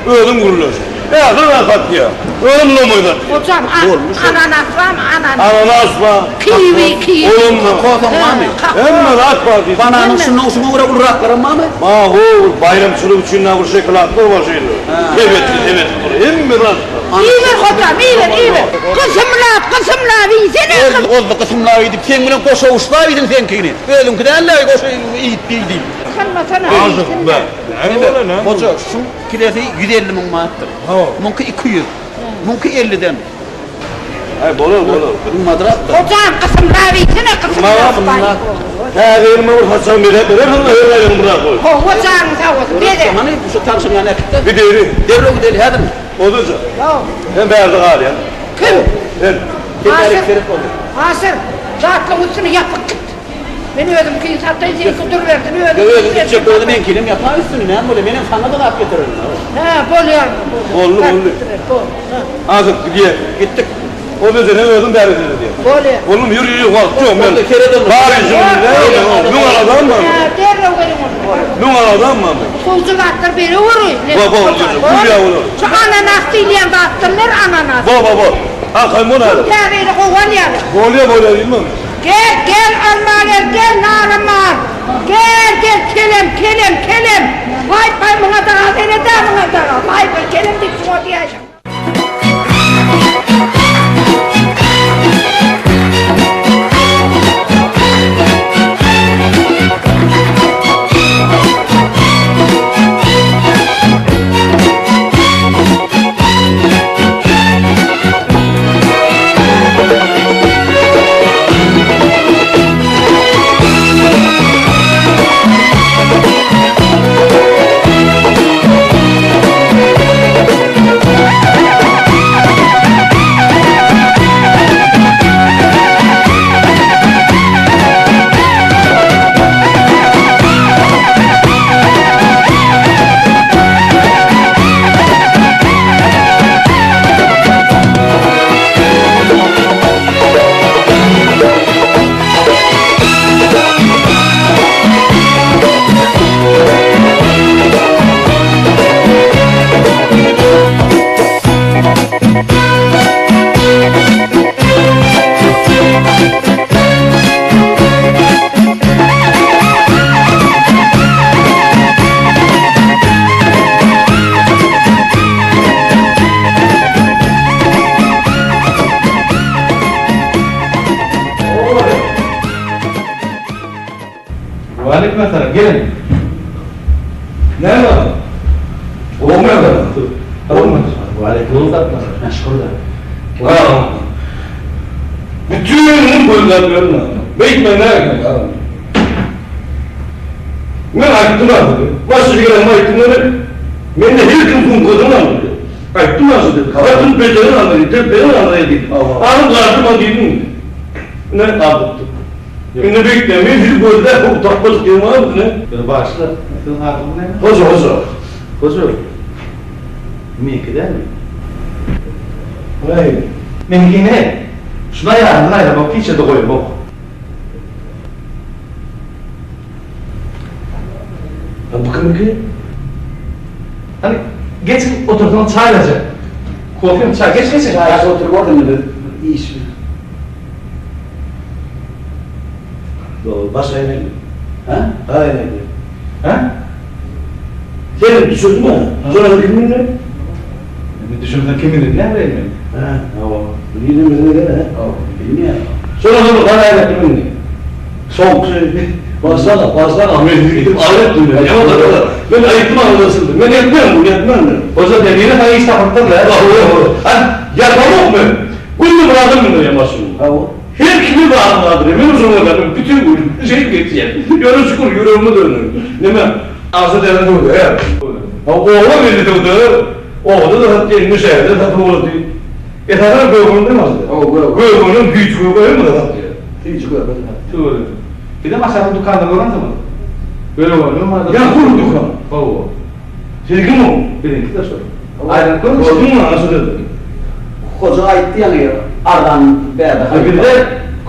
Speaker 8: özüň gürleş. Ähli zat satýar. Özem lomaý satýar.
Speaker 2: Hojam, ananas barmy, ananas?
Speaker 8: Ananas bar.
Speaker 2: Kiwi, kiwi.
Speaker 8: Olam bar.
Speaker 1: Kokosam barmy?
Speaker 8: Hemme zat bar diýdim.
Speaker 1: Bananyň şundan şuňa görä uluraklarym barmy?
Speaker 8: Bar, ho, baýramçylyk üçin näbir şokoladlar bar şeýle. Sebetli sebetli dur. Hemme zat bar.
Speaker 2: Iýiber hojam, iýiber, iýiber. Gysymlap, gysymlap iýsene.
Speaker 1: Ozdy gysymlap iýdik. Seň bilen goşawuçlap iýdim seňkini. Özüňki däl-le goşa iýip bil diýip.
Speaker 2: Gysganmasana,
Speaker 8: Azykmy?
Speaker 2: iýsinler.
Speaker 8: Näme bolar, näme?
Speaker 1: Hoja, şuň kilesi 150 müň manatdyr. Muňky 200. Muňky 50-den.
Speaker 8: Aý, bolar, bolar.
Speaker 1: Gymmadrakdyr.
Speaker 2: Hojam, gysymlap iýsene, gysymlap.
Speaker 8: Täze ýylyma bir saçak bezäp berersiň, her aýyň bir zat goý.
Speaker 2: Hawa, janyň sag bolsun, beze.
Speaker 1: Hany, şu tabşyrýany äkit-de.
Speaker 8: Gideli.
Speaker 1: Derrew gideli, häzirmi?
Speaker 8: Ozaja. Sen bärde galýaň.
Speaker 2: Kim?
Speaker 8: Sen.
Speaker 2: Aşyr, Aşyr, zatlaryň üstüni ýapyp git. Men özümkini sataýyn, seňki durubersin, özüňki.
Speaker 1: Özüň gitjek bolsa meňkinem ýapar üstüni, näme bolýar, menem saňa-da zat getirerin.
Speaker 2: Hä, bolýar.
Speaker 8: Boldy, boldy. Aşyr, gidýäs.
Speaker 1: Gitdik.
Speaker 8: Ozaja, sen özüň bärde seredýäň.
Speaker 2: Bolýar.
Speaker 8: Boldumy, ýür, ýür, wagt ýok, men.
Speaker 1: Seret onda.
Speaker 8: Bar işim, müň aladam bar.
Speaker 2: Hä, derrew geliň onda.
Speaker 8: Müň aladam bar.
Speaker 2: Gowja zatlar bereweri.
Speaker 8: Bo, bo, gülýär olar.
Speaker 2: Şu ananas diýilýän zatdan ber, ananas.
Speaker 8: Bo, bo, bo. Arkaýyn bol häzir.
Speaker 2: Täzeýli gowy alýarlar.
Speaker 8: Bolýar, bolýar diýdim.
Speaker 2: Gel, gel, alma gel, gel, narym bar. Gel, gel, kelem, kelem, kelem. Waý, paý, muňa daga seret-ä, muňa daga. Waý, paý, kelem diýip şuňa diýäýşiň.
Speaker 3: Waleýkim essalam, geliň. Näme boldy? Gowumy ýagdaýlar? Gowumy? Waleýkim essalam. Şükür.
Speaker 8: Bütün gün gözläp ýörün. Beýtme näme? Men aýtdym asyl. Başga gelen aýtdym ony. Mende her kim sumkadan aldy. Aýtdym asyl. Hatyn bejeren aldy, tepeden aldy diýdim. Anym garşyma diýdim. Ine aldypdy. Indi beýtme, men sizi gözläp bu tapmadyk diýen barmy ine?
Speaker 3: Bir başla. Siziň adyňyz näme?
Speaker 8: Hoja, hoja.
Speaker 3: Hoja. Meňki dälmi?
Speaker 8: Nähili?
Speaker 3: Meňki ine. Şuny aýaryndan aýramok, hiç ýerde goýamok.
Speaker 8: A bu kimiňki?
Speaker 3: Hany, geçiň, otursaň çaý berjek. Kofemi, çaý, geç, geçiň.
Speaker 1: Çaý içip oturyp orduň indi iş.
Speaker 8: Dogry, baş aýnaýly.
Speaker 1: Hä?
Speaker 8: Gar aýnaýly.
Speaker 3: Hä?
Speaker 8: Sen düşürdiňmi? Şonda kim mindi?
Speaker 3: Indi düşürseň kim mindi, näme bileýin men?
Speaker 8: Hä?
Speaker 3: Hawa.
Speaker 8: Bilýän bilýän hä?
Speaker 3: Hawa.
Speaker 1: Bilmeýän.
Speaker 8: Şonda sonra gar aýnaýly mindi. Soňky başlana, başlana men gidip aýypdym men. Ýa da men aýypdym anlaşyldy. Men etmem, bu etmem men.
Speaker 3: Hoja demiri saňa iş tapypdyrlar.
Speaker 8: Hawa. Ýapamok men. Günde bir adam mündirýän maşynyma.
Speaker 1: Hawa.
Speaker 8: Her kimi bir adam bardyr. Men şoňa görä bütin gün şeýdip geçýän. Ýöne şükür ýüregime döndüm. Neme, agza deren söwdagär. Hawa, oba belli söwdagär. Obada-da satýar, indi şäherde satyp ugrady. Esasan gögüni dem aldy.
Speaker 1: Hawa, gök.
Speaker 8: Gögüniň süýji gögi hemme zat satýar.
Speaker 1: Süýji gögi satýar.
Speaker 3: Tüweleme. Bizem aşakda dükanda görensiňiz. Gögüniň bardyr.
Speaker 8: Ýa uly dükan.
Speaker 3: Hawa.
Speaker 8: Siziňkimi o?
Speaker 3: Biziňki-de şol. Aýlanyp görüň.
Speaker 8: Gördüňmi, ana şu dedi.
Speaker 1: Hoja aýtdy ýaňy arzan bärde haryt bar.
Speaker 3: Bizde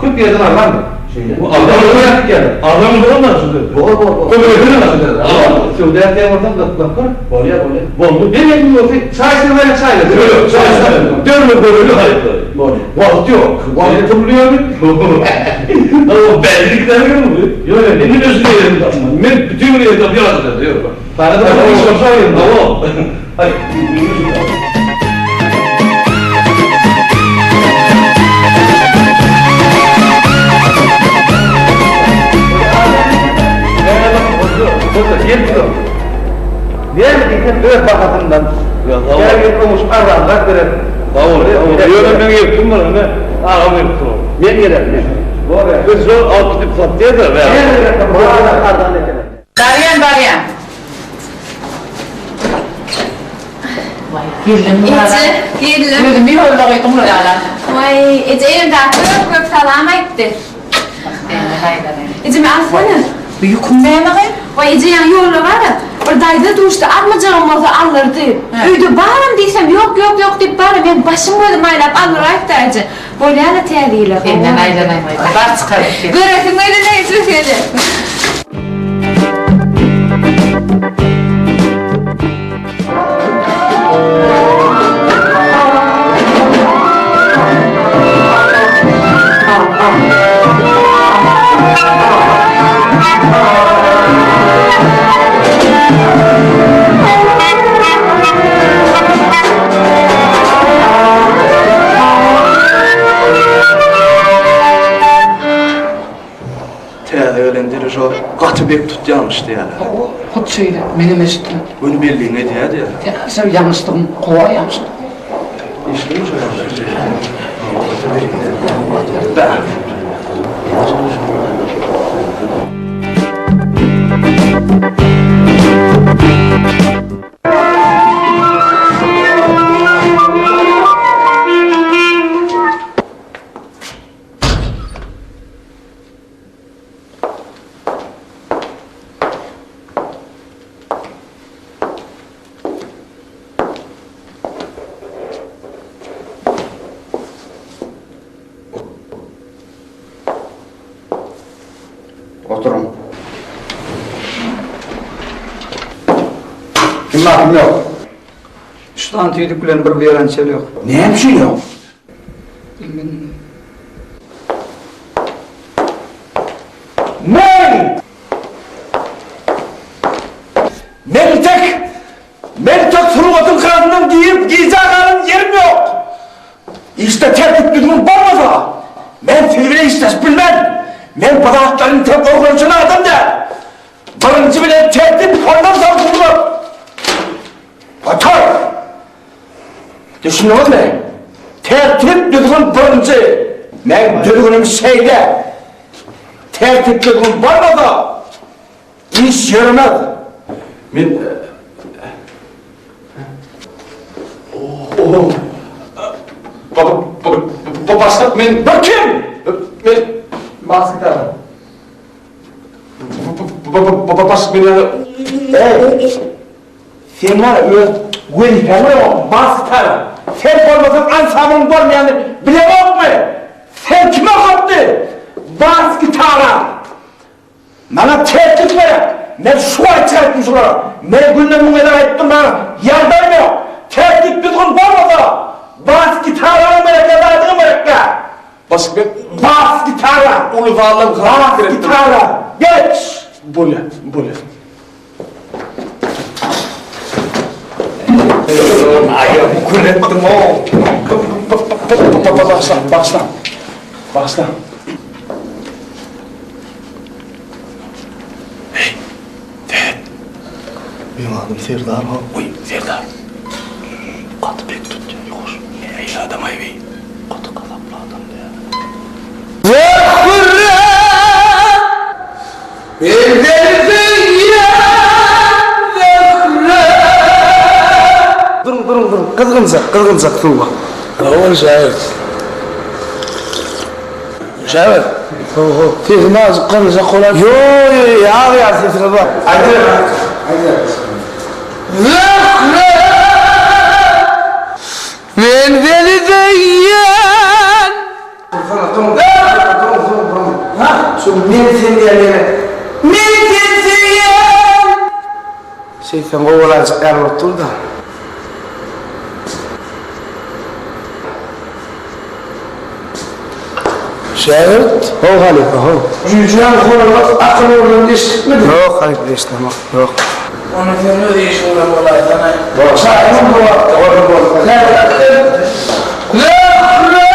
Speaker 3: köp ýerden arzandyr.
Speaker 1: Şeýle.
Speaker 8: Bu arzan
Speaker 3: bolýar.
Speaker 8: Arzan bolandyr şu dedi.
Speaker 1: Bor, bor, bor.
Speaker 8: Köp ýerden arzan dedi.
Speaker 3: Söwda etýän bolsaň gyzyklanyp gör.
Speaker 1: Bolýar, bolýar.
Speaker 8: Boldy.
Speaker 3: Bir ýerim bolsa çaý içseň weli çaý berjek.
Speaker 8: Ýok, çaý içmem. Derrew göreli harytlary.
Speaker 1: Bolýar.
Speaker 8: Wagt ýok. Wagt pul ýok. Hawa, bärilikler ýok.
Speaker 3: Ýok, indi
Speaker 8: Men özüm ýerim tapman. Men bütin gün ýerde tapýan adam ýok.
Speaker 3: Sana da iş bolsa aýyrma.
Speaker 8: Hawa. Aý,
Speaker 3: Näme diýseň öz bahasyndan. Käbir oňuşyp arzanrak berer.
Speaker 8: Sag bol. Ýöne meň erkim bar, ine, agam gelip dur.
Speaker 3: Men geler, men.
Speaker 8: Biz şol alyp gidip satýas-a.
Speaker 6: Barýan, barýan.
Speaker 2: Geldim.
Speaker 5: Eje, geldim.
Speaker 2: Özümi ýolda goýduň ýalan.
Speaker 5: Waý, eje elimdäki köp köp salam aýtdy. Ejeme alsana.
Speaker 2: Bu ýüküň näme gyz?
Speaker 5: Waý, eje ýaňy ýolda baryp, bir daýza duşdy, almajagym bolsa aldyrdy. Öýde baram diýsem, ýok, ýok, ýok diýip bara, meň başym gözüm aýlap aldyraýypdy eje. Bolýa-la täze ýyla.
Speaker 6: Senden aýlanaýyn gyzym. Bar çykaryp gel.
Speaker 5: Göresiň gelene eje seni.
Speaker 3: Täze gelen dirižor gaty bek tutýarmyş diýýärler.
Speaker 9: Hawa, hut şeýle, menem eşitdim.
Speaker 3: Göni belligiňi edýär diýýärler.
Speaker 9: Sen sen ýalňyşdygyň, kowaýamyşdyň.
Speaker 3: Eşitdiňmi şo ýagdaýy? Bäh!
Speaker 1: Oturyň. Kim bar, kim ýok?
Speaker 9: Üç sany tüýdük bilen bir wiolonçel ýok.
Speaker 1: Näme üçin ýok?
Speaker 9: Bilmedim.
Speaker 3: Men! Men tek, men tek sungatyň kanundan girip gijä galan ýerim ýok. Işde tertip-düzgün bolmasa, men siz bilen işleşip bilmen. Men bu zatlaryň tek öwrenişen adam däl. Birinji bilen tertip, ondan soň sungat. Otur! Düşündiňizmi? Tertip-düzgün birinji. Meň düzgünim şeýle. Tertip-düzgün bolmasa, iş ýöremez.
Speaker 8: Men Başlyk men
Speaker 3: Bir kim?
Speaker 8: Men
Speaker 3: Bas gitara.
Speaker 8: Başlyk men ýa
Speaker 3: Ey! Sen bar öz wezipäň ýok, bas gitara. Sen bolmasaň ansambylyň bolmaýanyny bileňokmy? Sen kime okatdy? Bas gitara. Maňa tertip gerek. Men şu wagt çykarypdym şulara. Men günde müň gezek aýtdym maňa ýagdaýym ýok. Tertip düzgün bolmasa bas gitaranyň gerekýä zadyňam gerekýä.
Speaker 8: Başlyk men
Speaker 3: Bas gitara.
Speaker 8: Uly zaldan
Speaker 3: Bas gitara. Geç.
Speaker 8: Bolýa, bolýa.
Speaker 3: Aý, kül etdiň-ow. Bagyşla, bagyşla. Bagyşla.
Speaker 8: Heý, Sähet. Meň adym Serdar ha. Oý, Serdar. Gaty bek tutýar, ýuwaş. Nähili adam-aý beý? Gaty gazaply adam däl.
Speaker 3: Duruň, duruň, duruň. Gyzgynjak, gyzgynjak suw bar.
Speaker 8: Hawa, şägirt. Şägirt.
Speaker 9: Ho, ho. Sesim azjyk gyryljak bolar.
Speaker 3: Ýo, ýo, ýo, ýag ýaly sesiňiz bar. Aýdyber, aýdyber.
Speaker 9: Zöhre! Men seni söýýän!
Speaker 3: Dursana, duruň, duruň, duruň, duruň. Ha, şu men sen diýen ýere. Men seni söýýän! Şeýtseň gowy bolaýjak ýaly bolup dur-da.
Speaker 8: Şägirt?
Speaker 7: How halypa, how.
Speaker 3: Jüýjäň horozy akyl urlan eşitmediň?
Speaker 7: Ýok halypa, eşidemok, ýok.
Speaker 10: Onda sen öz işiň bilen bolaýsana. Çaýyňam bu wagtda. Boldy, boldy. Zöhre!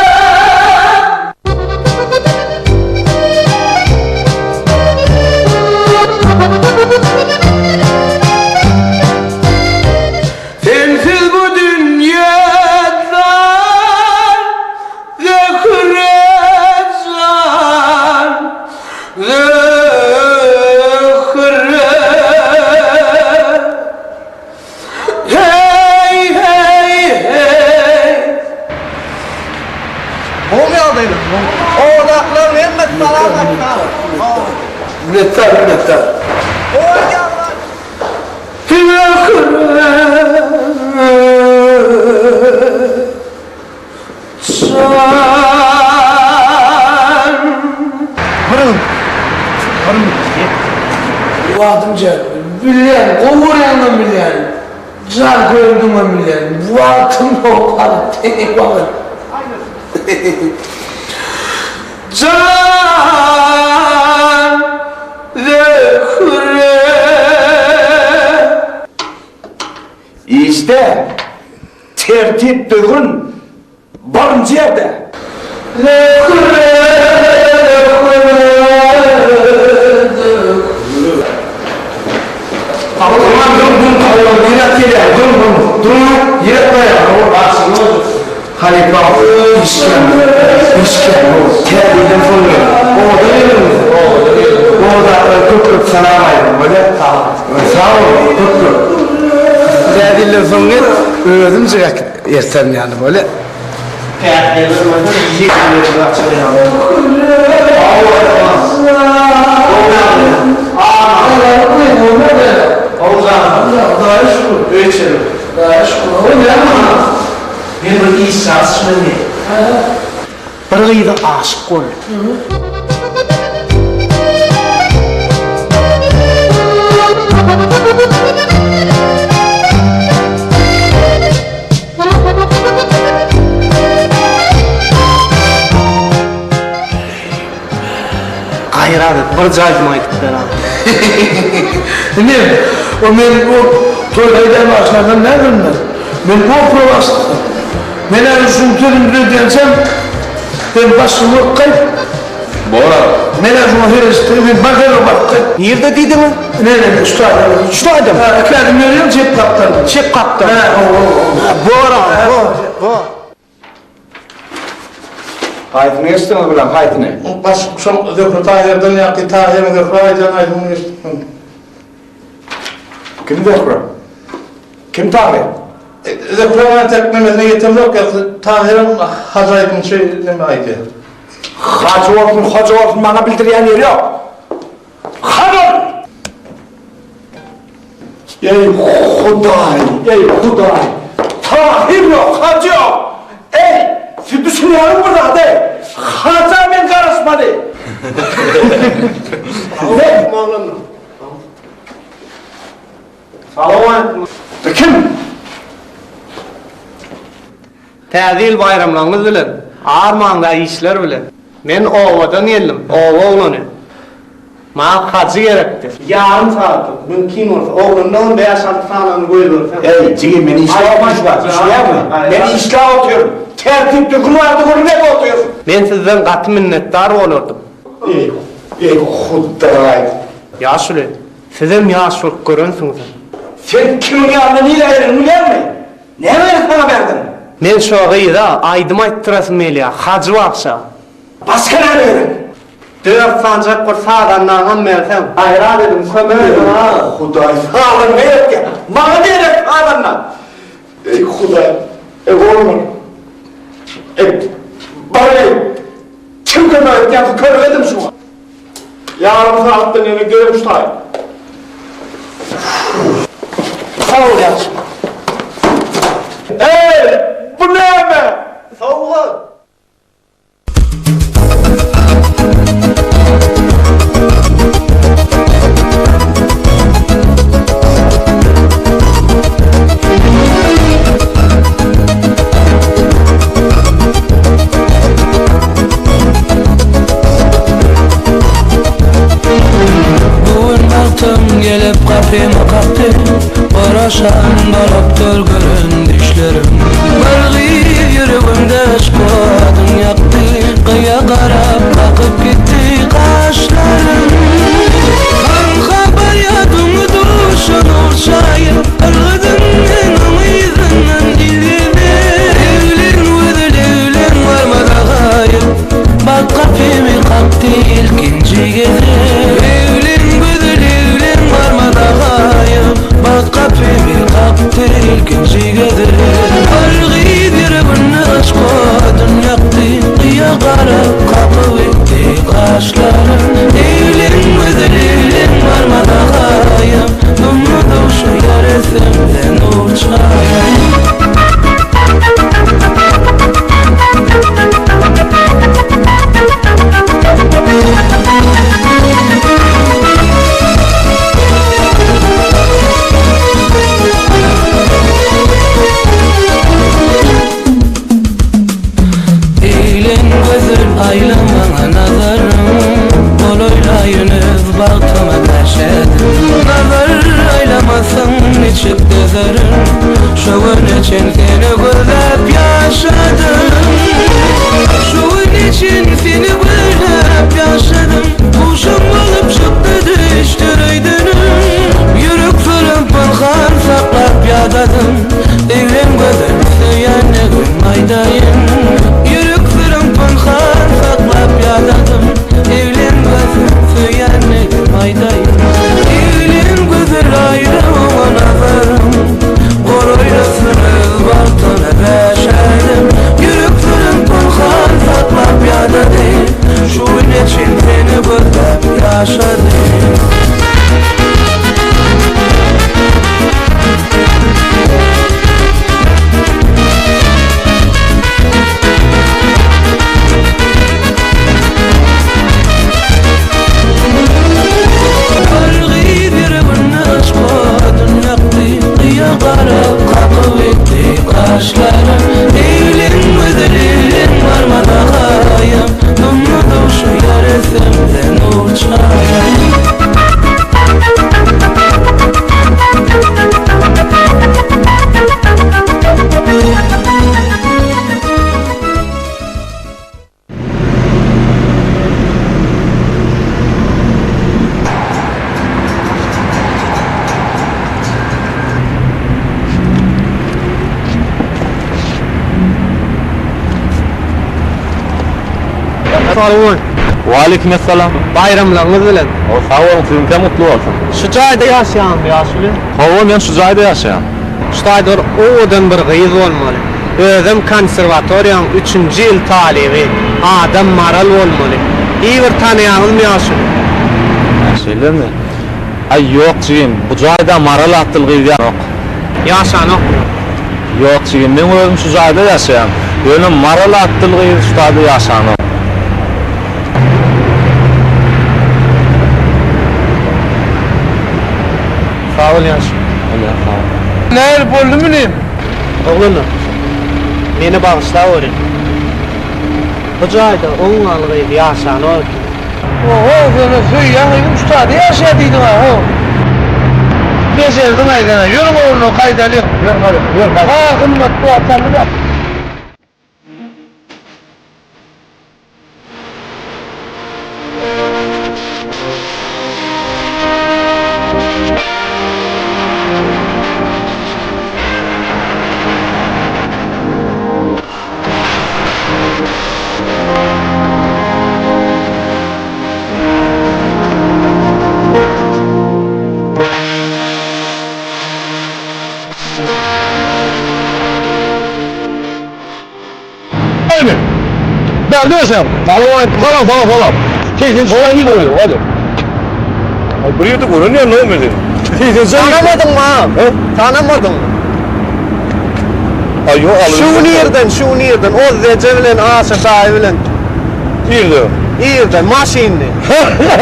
Speaker 10: Sensiz bu dünýe dar Zöhre jan Zöhre Heý heý heý
Speaker 7: Gowy ýagdaýlar. Odaklaryň hemmesi salam aýtsa.
Speaker 10: Minnetdar minnetdar. Wagtym Bilýän, gowy görýäňem bilýän, jan köýendigiňem bilýän. Wagtym ýok, wagt. Jan Zöhre.
Speaker 3: Işde tertip-düzgün birinji ýerde.
Speaker 10: Zöhre, Zöhre, Zöhre.
Speaker 3: Halypa işgär işgär täzeden soň gel oda geliňiz odakylara köp köp salam aýdyň bolýa sag boluň köp köp.
Speaker 7: Täze ýyldan soň gel özümjik äkit erterin ýaly bolýa.
Speaker 3: Täze ýyldan bolsa ýigrimisi açylýar.
Speaker 7: Men bir iş çalyşmaly. Bir gyza aşyk boldum. Gaýrat et, bir jaýdym aýdyp ber a.
Speaker 10: Ine, o men o toýda aýdýan bagşylardan däldirin men. Men opera bagşysydym. Men häzir şuň sözüni düzedýänçäm, sen başyňy urup gaýt.
Speaker 3: Bor.
Speaker 10: Men häzir şuňa seredişdirip, sen bazara baryp gaýt.
Speaker 7: Nirde diýdiňiz?
Speaker 10: Ine, ine, şu taýda.
Speaker 7: Şu taýdamy?
Speaker 10: Hä, iki ädim ýörýäň, çep gapdalda.
Speaker 7: Çep gapdalda.
Speaker 10: Hä, hawa, hawa.
Speaker 7: Bor aga, bor, bor.
Speaker 3: Haýsyny geçdiňiz bilen, haýsyny?
Speaker 10: Baş şol Zöhre Taýerden ýaňky Taýeriň Zöhre aýdýan aýdymyny geçdik.
Speaker 3: Kim Zöhre? Kim Taýer?
Speaker 10: Zöhre entek nemesine ýetemzok ýa Taýerem hajy aýdymçy neme aýdýar.
Speaker 3: Hajy bolsun, hoja bolsun maňa bildirýän ýeri ýok. Hany ol? Eý Hudaý, eý Hudaý! Tahyr ýok, Hajy ýok! Eý, siz düşünýäňizmi bir zada eý? Haja men garaşmaly!
Speaker 7: Salowmaleýkim.
Speaker 3: Kim?
Speaker 7: Täze ýyl baýramlaryňyz bilen, armaňda işler bilen. Men obadan geldim, oba oglany. Maňa hajy gerekdi. Ýarym sagatlyk, mümkin bolsa, oglandan bäş-alty sanyny goýberseň.
Speaker 3: Eý, jigim, men işläp otyryn, düşýäňmi? Men işläp otyryn. Tertip-düzgün barada gürrüň edip otyryn.
Speaker 7: Men sizden gaty minnetdar bolardym.
Speaker 3: Eý, eý, Hudaý!
Speaker 7: Ýaşuly, sizem ýaş bolup görensiňiz.
Speaker 3: Sen kimiň ýanyna nirä geleniňi bilýäňmi? Näme gerek maňa bärden?
Speaker 7: Men şo gyza aýdym aýtdyrasym gelýär, Hajy bagşa.
Speaker 3: Başga näme gerek?
Speaker 7: Dört sanjak bir sazandaňam berseň. Gaýrat ediň, kömek ediň a!
Speaker 3: Hudaý, sazanda gerekýä. Maňa gerek sazanda. Eý, Hudaý, eý, oglanlar. Eý, bar eý, kim kömek etýär, kömek ediň şuňa. Ýarym sagatdan ýene gelip şu taýy.
Speaker 7: Sag bol ýagşy.
Speaker 3: Eý, bu näme?
Speaker 7: Sowgat.
Speaker 10: Bu gün bagtym gelip.
Speaker 11: gapymy kakdy Garaşan bolupdyr gören düşlerim Bir gyz ýüregimde yşk odun ýakdy Gyýa garap kakyp gitdi gaşlaryn Hanha barýadyň duşa nur çaýyp Ylgadym men oň yzyndan il gezip Eglen gözel eglen barmada gaýyp Bagt gapymy kakdy ilkinji gezek Eglen gözel eglen barmada gaýyp Bagt gapymy kakdy ilkinji gezek Bir gyz ýüreginde yşk odun ýakdy Gyýa garap kakyp etdi gaşlaryn Eglen gözel eglen barmada gaýyp Dumly duşa ýar esemde nur çaýyp. Eýlen gözel aýla maňa nazaryň Golaýlaýyn öz bagtyma bäşädim Nazar aýlamasaň niçik dözerin Şu güne çen seni gözläp ýaşadym Şu güne çen seni gözläp ýaşadym Guşum bolup çykdy düşdi öýdenim Ýürek syrym pynhan saklap ýadadym Eglen gözel söýenligim aýdaýyn Ýürek syrym pynhan saklap ýadadym Eglen gözel söýenligim aýdaýyn Eglen gözel aýra oňa nazarym Golaýlasyn öz bagtyna bäşädim Ýürek syrym pynhan saklap ýadadym Şu güne çen seni gözläp ýaşadym. Bir gyz ýüreginde yşk odun ýakdy, Gyýa garap kakyp etdi gaşlaryn. Eglen gözel eglen barmana gaýam, Dumly duşa ýar esemde nur çaýam.
Speaker 12: Waleýkim essalam.
Speaker 7: Baýramlaryňyz bilen.
Speaker 12: O, sag boluň, siziňkem gutly bolsun.
Speaker 7: Şu jaýda ýaşaýaňmy ýaşuly?
Speaker 12: Hawa, men şu jaýda ýaşaýan.
Speaker 7: Şu taýda bir owadan bir gyz bolmaly. Özem konserwatoriýaň üçünji ýyl talyby. Adam Maral bolmaly. I bir tanaýaňyzmy ýaşuly?
Speaker 12: Hä, şeýlemi? Aý, ýok jigim, bu jaýda Maral atly gyz ýok.
Speaker 7: Ýaşanokmy?
Speaker 12: Ýok jigim, meň özüm şu jaýda ýaşaýan. Ýöne Maral atly gyz şu taýda ýaşanok.
Speaker 7: Sag bol ýaşuly.
Speaker 12: Bolýar, sag bol.
Speaker 10: Nähili boldy munym?
Speaker 7: Oglanlar, meni bagyşlaweriň. Bu jaýda oňňaly gyz ýaşanok eken.
Speaker 10: Oho, sen-ä söýýän gyzyň şu taýda ýaşaýar diýdiň-ä, ho. Bejerdiň-aý sen-ä. Ýörüň ogluna gaýdalyň. Ýör, ýör, ýör. Ha, gymmat bu atallyda.
Speaker 8: Hadi. Bärde sen. Salam, salam, salam, salam. Segsen çykan ýyl bolýar, hadi. Ay bir ýerde gören ýa näme sen? Segsen çykan.
Speaker 7: Tanamadyňmy agam? Tanamadyňmy?
Speaker 8: Ay ýok, alyp.
Speaker 7: Şu nirden, şu nirden? Ozzeje bilen, Aşa daýy bilen.
Speaker 8: Nirde?
Speaker 7: Irden, maşyndy.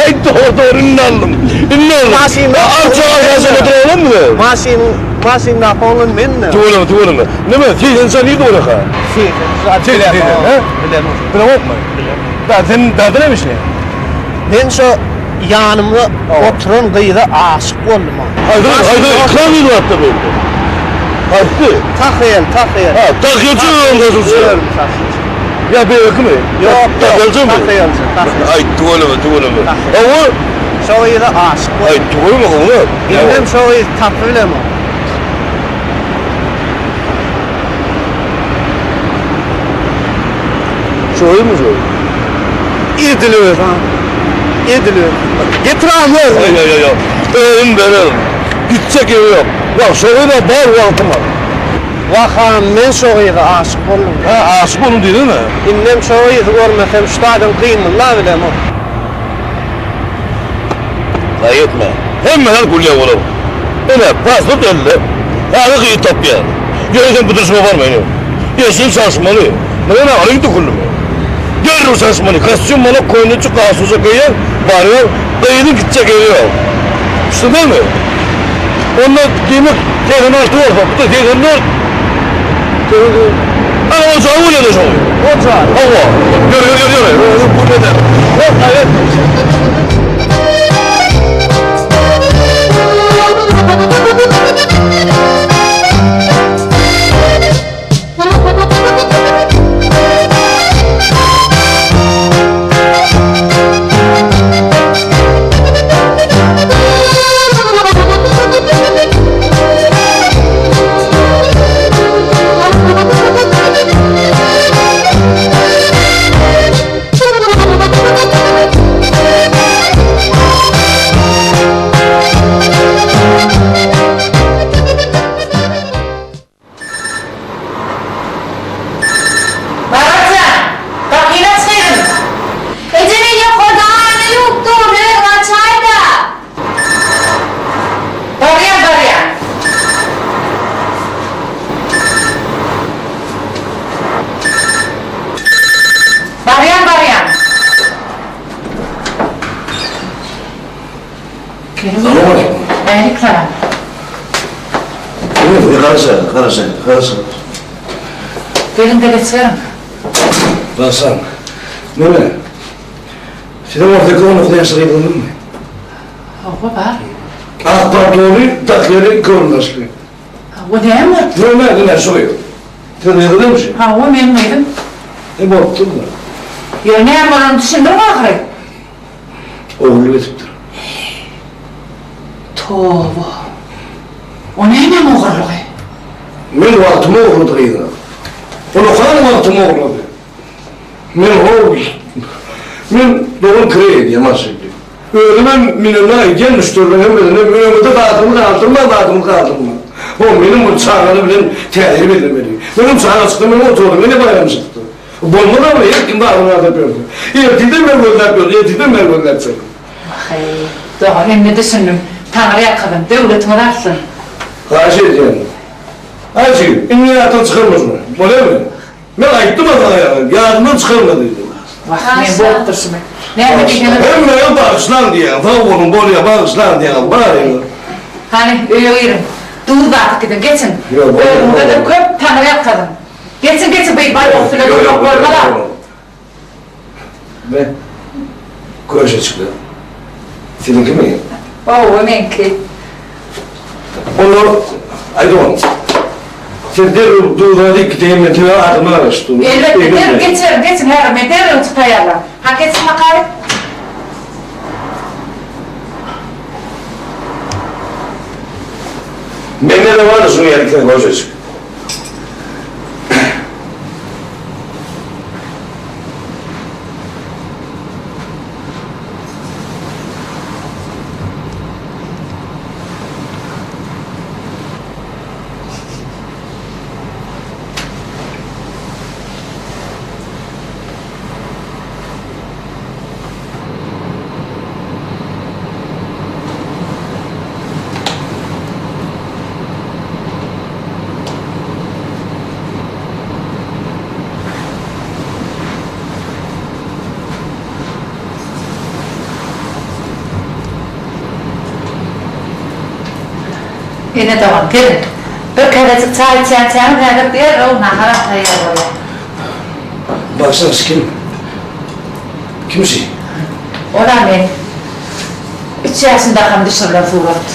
Speaker 8: Ay dogry, dogry, indi aldym. Indi aldym.
Speaker 7: Maşynda.
Speaker 8: Arça aşaşyna oturan mı?
Speaker 7: Maşyn, maşyndaky oglan men-de.
Speaker 8: Tüweleme, tüweleme. Neme, 80 çykan nirde bolýar?
Speaker 7: 80
Speaker 8: Segsen, he?
Speaker 7: Bilemok.
Speaker 8: Bilemokmy?
Speaker 7: Bilemok.
Speaker 8: Da sen däde näme işleýäň?
Speaker 7: Men şo. ýanymda oturan gyza aşyk boldum.
Speaker 8: Haýsy haýsy kan gyz bardy bu ýerde? Haýsy?
Speaker 7: Tahýaly, tahýaly.
Speaker 8: Ha, tahýaçy öňe
Speaker 7: Tahýaçy.
Speaker 8: Ýa beýlekimi?
Speaker 7: Ýok,
Speaker 8: tahýaçymy?
Speaker 7: Tahýaçy, tahýaçy.
Speaker 8: Aý, tüweleme, tüweleme. Hawa.
Speaker 7: Şo gyza aşyk boldum.
Speaker 8: Aý, tüweleme, gowy.
Speaker 7: Indem şo gyzy tapy bilemok.
Speaker 8: Şo gyzmy şo?
Speaker 7: Edil özi ha. Edil özi. Getir agzy.
Speaker 8: Aý, aý, aý, aý. Özüm bererin. Gitjek ýeri ýok. Wah, şo gyza bar wagtym bar.
Speaker 7: Wah-a, men şo gyza aşyk boldum.
Speaker 8: Hä, aşyk boldum diýsene.
Speaker 7: Indem şo gyzy görmesem şu taýdan gymyldabilemok.
Speaker 4: Gaýgy etme. Hemmeler gülýär olar. Ine, pasport elde. Täze gyz tapýar. Ýöne sen bu durşuma barma ine. Eşigini çalyşmaly. Muňa näme alyň döküldimi? Derrew çalyşmaly. Kostýum malak, köýnekçik, galstujak geýýär, barýar. Gyzyň gitjek ýeri ýok. Düşdüňmi? Onda diýmek 86 bolsa, bu-da 84. Ana o jaý bolýar-da şoň.
Speaker 7: O jaý.
Speaker 4: Hawa. Ýör, ýör, ýör, ýör. Özüň pul eder. Ýok, gaýrat.
Speaker 5: Marat jan, gapyny aç gyzym. Eje men ýokarda aýna ýuwup durun, özüň açaý-da. Barýan, barýan. Barýan, barýan.
Speaker 8: Salowmaleýkim.
Speaker 5: Älik salam.
Speaker 8: Garaşaň, garaşaň, garaşaň.
Speaker 5: Geliň-de geçiberiň.
Speaker 8: Garaşaň. Neme? Siziň ortaky on dokuz ýaşly gyzyňyzmy?
Speaker 5: Hawa, bar.
Speaker 8: Ak paltoly, tahýaly, köwrümdaşly.
Speaker 5: Hawa, näme bolupdyr?
Speaker 8: Neme, ine, şu gyz. Siziň gyzyňyzmy şu?
Speaker 5: Hawa, meň gyzym.
Speaker 8: E, bolupdyr-da.
Speaker 5: Ýöne näme bolanyny düşündiriň ahyry.
Speaker 8: Ogurlyk edipdir.
Speaker 5: Toba. O nämäň ogurlygy?
Speaker 8: Men wagtymy ogurlady gyza. Ulakan wagtymy ogurlady. Men ho men dogan kireý edýän maşyndy. Özümem münende aýdýan müşderileriň hemmesine öňüňizde zadymy galdyrmaň, zadymy galdyrmaň. Ho meniň bir çagalar bilen täsir bellemeli. Menem çaga çykdy, men oturdym, ene baýram çykdy. Bolmaz ama her kim bagyny alyp ýörse. Ertirden bäri gözläp ýörün, ertirden bäri gözläp ýörün.
Speaker 5: Wah-eý, dogan, indi düşündim. Taňry ýalkasyn, döwletiňiz artsyn.
Speaker 8: Haýyş edýän. Aý jigim, indi ýatdan çykarma şuny. Bolýarmy? Men aýtdym-a saňa ýaňy, ýadymdan çykarma diýdim.
Speaker 5: Wah, men bolup durşumy. Näme diýseňiz.
Speaker 8: Hemmäňiz bagyşlaň diýýän. Sag boluň, bolýar, bagyşlaň diýýän. Baryňyz.
Speaker 5: Hany, öýe giriň. Duz datyp gidiň, geçiň. Özüňize-de köp Taňry ýalkasyn. Geçiň geçiň beýdip aýak üstüne durmak bolmaz-a.
Speaker 8: Be, köşeçikler. Siziňkimi?
Speaker 5: Hawa, meňki.
Speaker 8: Onda, aýdyň, siz derrew duza diýip gideýin men, sebäbi adamlar garaşyp dur.
Speaker 5: Elbetde, derrew geçerin, geçiň häzir, men derrew taýýarlan. Hany geçiň bakaýyn.
Speaker 8: Mende-de bardy şunuň ýaly iki sany köşeçik.
Speaker 5: Ene dogan, geliň. Bir käsejik çaý içýänçäňiz häzir derrew nahar-am taýýar bolýar.
Speaker 8: Bagyşlaň, kim? Kim şi?
Speaker 5: Ol-a men. Üç ýaşyndakam düşürilen surat.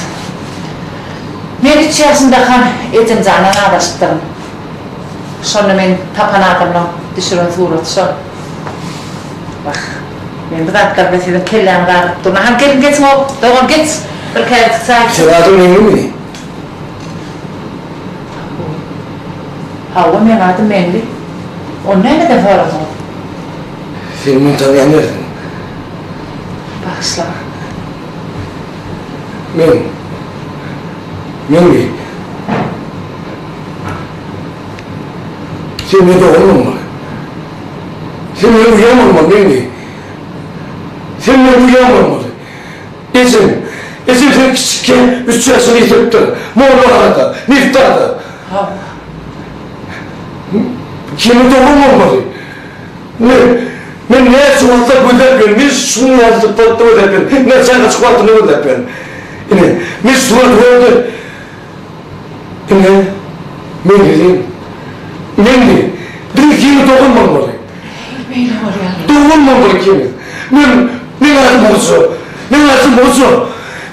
Speaker 5: Men üç ýaşyndakam ejemjandan azaşypdyryn. Şonda meni tapan adamlaň düşüren suraty şol. Wah, men bu zatlar bilen siziň kelläňizi agyrdyp durun. Hany geliň geçiň-ow, dogan geç, bir käsejik çaý içiň.
Speaker 10: Seň adyň Meňlimi?
Speaker 5: Hawa, meň adym Meňli. Ony nämeden soradyňyz?
Speaker 10: Sen meni tanaýan dälsiň.
Speaker 5: Bagyşlaň.
Speaker 10: Men. Meňli. Sen meň doganym bolmaly. Sen meniň uýam bolmaly, Meňli. Sen meniň uýam bolmaly. Ejem, ejem seni kiçikken üç ýaşyňda ýitiripdir. Mollahanada, Neftada.
Speaker 5: Hawa.
Speaker 10: Seniň dogan bolmaly. Men, men näçe wagtlap gözläp ýörün, men şunuň ýaly sypatda gözläp ýörün, men çagaçyk wagtynda gözläp ýörün. Ine, men şu suraty gördüm. Ine, Meňli, Meňli, biziň ikimiz dogan bolmaly.
Speaker 5: Beýle bolýar.
Speaker 10: Dogan bolmaly ikimiz. Men, meň adym Hoja, meň adym Hoja.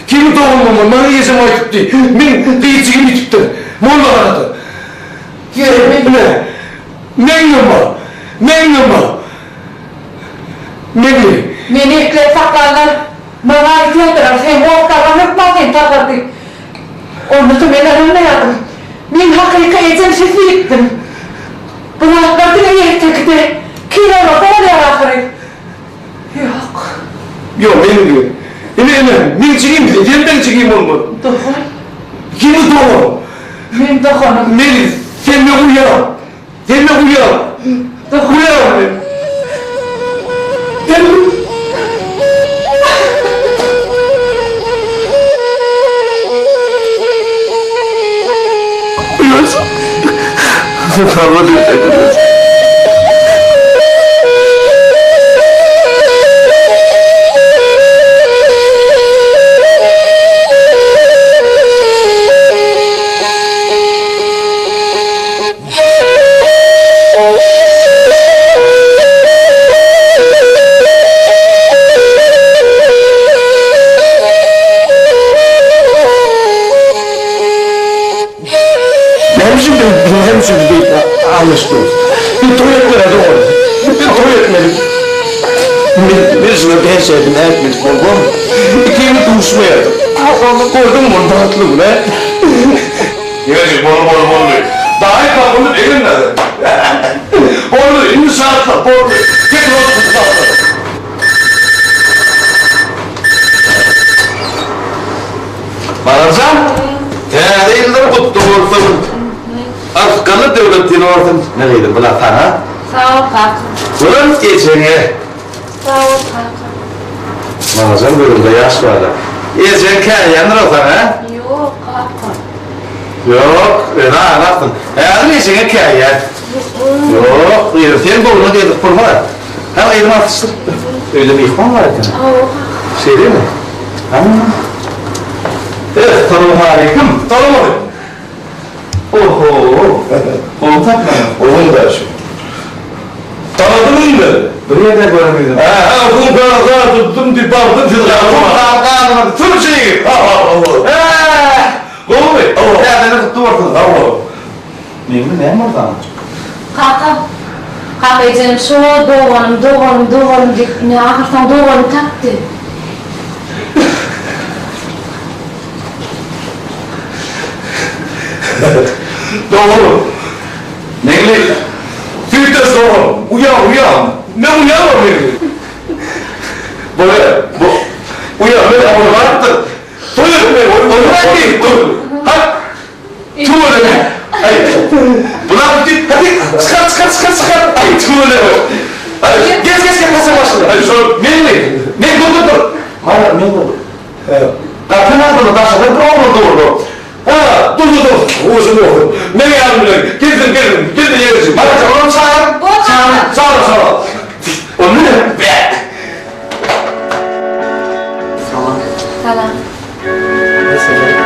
Speaker 10: Ikimiz dogan bolmaly, maňa ejem aýdypdy, meň gyz jigim ýitipdir, mollahanada. Ine, meňňem bar, meňňem bar. Meňli.
Speaker 5: Meni ekläp saklanlar maňa aýdýardylar, seň hossarlaň hökman seni tapar diýip. Onda-da men ynanmaýardym. Meň hakyky ejem siz diýipdim. Bu zatlar diňe ertekide, kinolarda bolýar ahyry. Ýok.
Speaker 10: Ýok, meňli. Ine, ine, meň jigim, sen meň jigim bolmaly.
Speaker 5: Dogan.
Speaker 10: Ikimiz dogan.
Speaker 5: Meň doganym.
Speaker 10: Meňli, sen meň uýam. Sen meň uýam. Uýam men. Sen Uýajyk. Sen saňa Näme üçin biz näme üçin biz beýdip anlaşdyrys? Biz toý etmeli dogan. Biz toý etmeli. Men men şuna bäş ädim ätmedik bolsam, ikimiz duşmaýardyk. Gördüňmi ony bagtly gün, hä? Ýeri, boldy, boldy, boldy. Daýy tapyldy, begenmedi. Boldy, indi şatlyk, boldy. Getir ony şatlyk.
Speaker 1: Balarjan, täze ýyllar gutly bolsun! Yrsgally döwlet ýyly bolsun! Ne gyzym, bular saňa.
Speaker 5: Sag bol, kaka.
Speaker 1: Guwanç ejeňe.
Speaker 5: Sag bol, kaka.
Speaker 1: Balajan gözüňde ýaş bar-a. Ejeň käýýändir-ow saňa, hä?
Speaker 5: Ýok, kaka.
Speaker 1: Ýok, özi aglapsyň. Häzir ejeňe käýýär. Ýok, gyzym, sen göwnüňe degdik bolma. Hany gyzym atyşdyr. Öýde myhman bar eken.
Speaker 5: Hawa, kaka.
Speaker 1: Şeýlemi? Hany. Essalawmaleýkim.
Speaker 10: Salowmaleýkim.
Speaker 1: Oho. Gowy tapmadyň.
Speaker 10: Gowy daşy. Tanadyňmy meni?
Speaker 1: Bir ýerde gören ýüzüň.
Speaker 10: Hä, bu gaza tutdum diýip bardym siz gaza.
Speaker 1: Galmady. Sürüji ýigit.
Speaker 10: Ha, ha, ha.
Speaker 1: Hä, gowumy?
Speaker 10: Hawa.
Speaker 1: Täze ýyl gutly bolsun.
Speaker 10: Sag bol.
Speaker 1: Meňli näme boldy saňa?
Speaker 5: Kaka, kaka ejem şo doganym, doganym, doganym diýip ine ahyrsoňy doganyny tapdy.
Speaker 10: Doganym.
Speaker 1: Meňli.
Speaker 10: Süýtdeş doganym. Uýam, uýam. Men uýamam Meňli.
Speaker 1: Bolýar. Bu uýam men oňa barypdyr.
Speaker 10: Toý etmeli. Oý, oý, hak. Tüweleme. Aý. Bular git, hadi çykar, çykar, çykar, çykar. Aý, tüweleme. Aý, geç, geç, geç, kassa başyna. Aý, şol Meňli. Men dur, dur, dur.
Speaker 1: Mana men dur. Gapyň agzynda daşardan bir oglan durdy.
Speaker 10: Ha, dur, dur, dur. Uzun olsun. Men ýanym bilen. Gelsin, gelsin. Gelsin ýegenjik.
Speaker 1: Mana olam çagyr.
Speaker 10: Çagyr, çagyr, çagyr. Onda ne? Be.
Speaker 7: Salam.
Speaker 5: Salam.
Speaker 7: Mesele.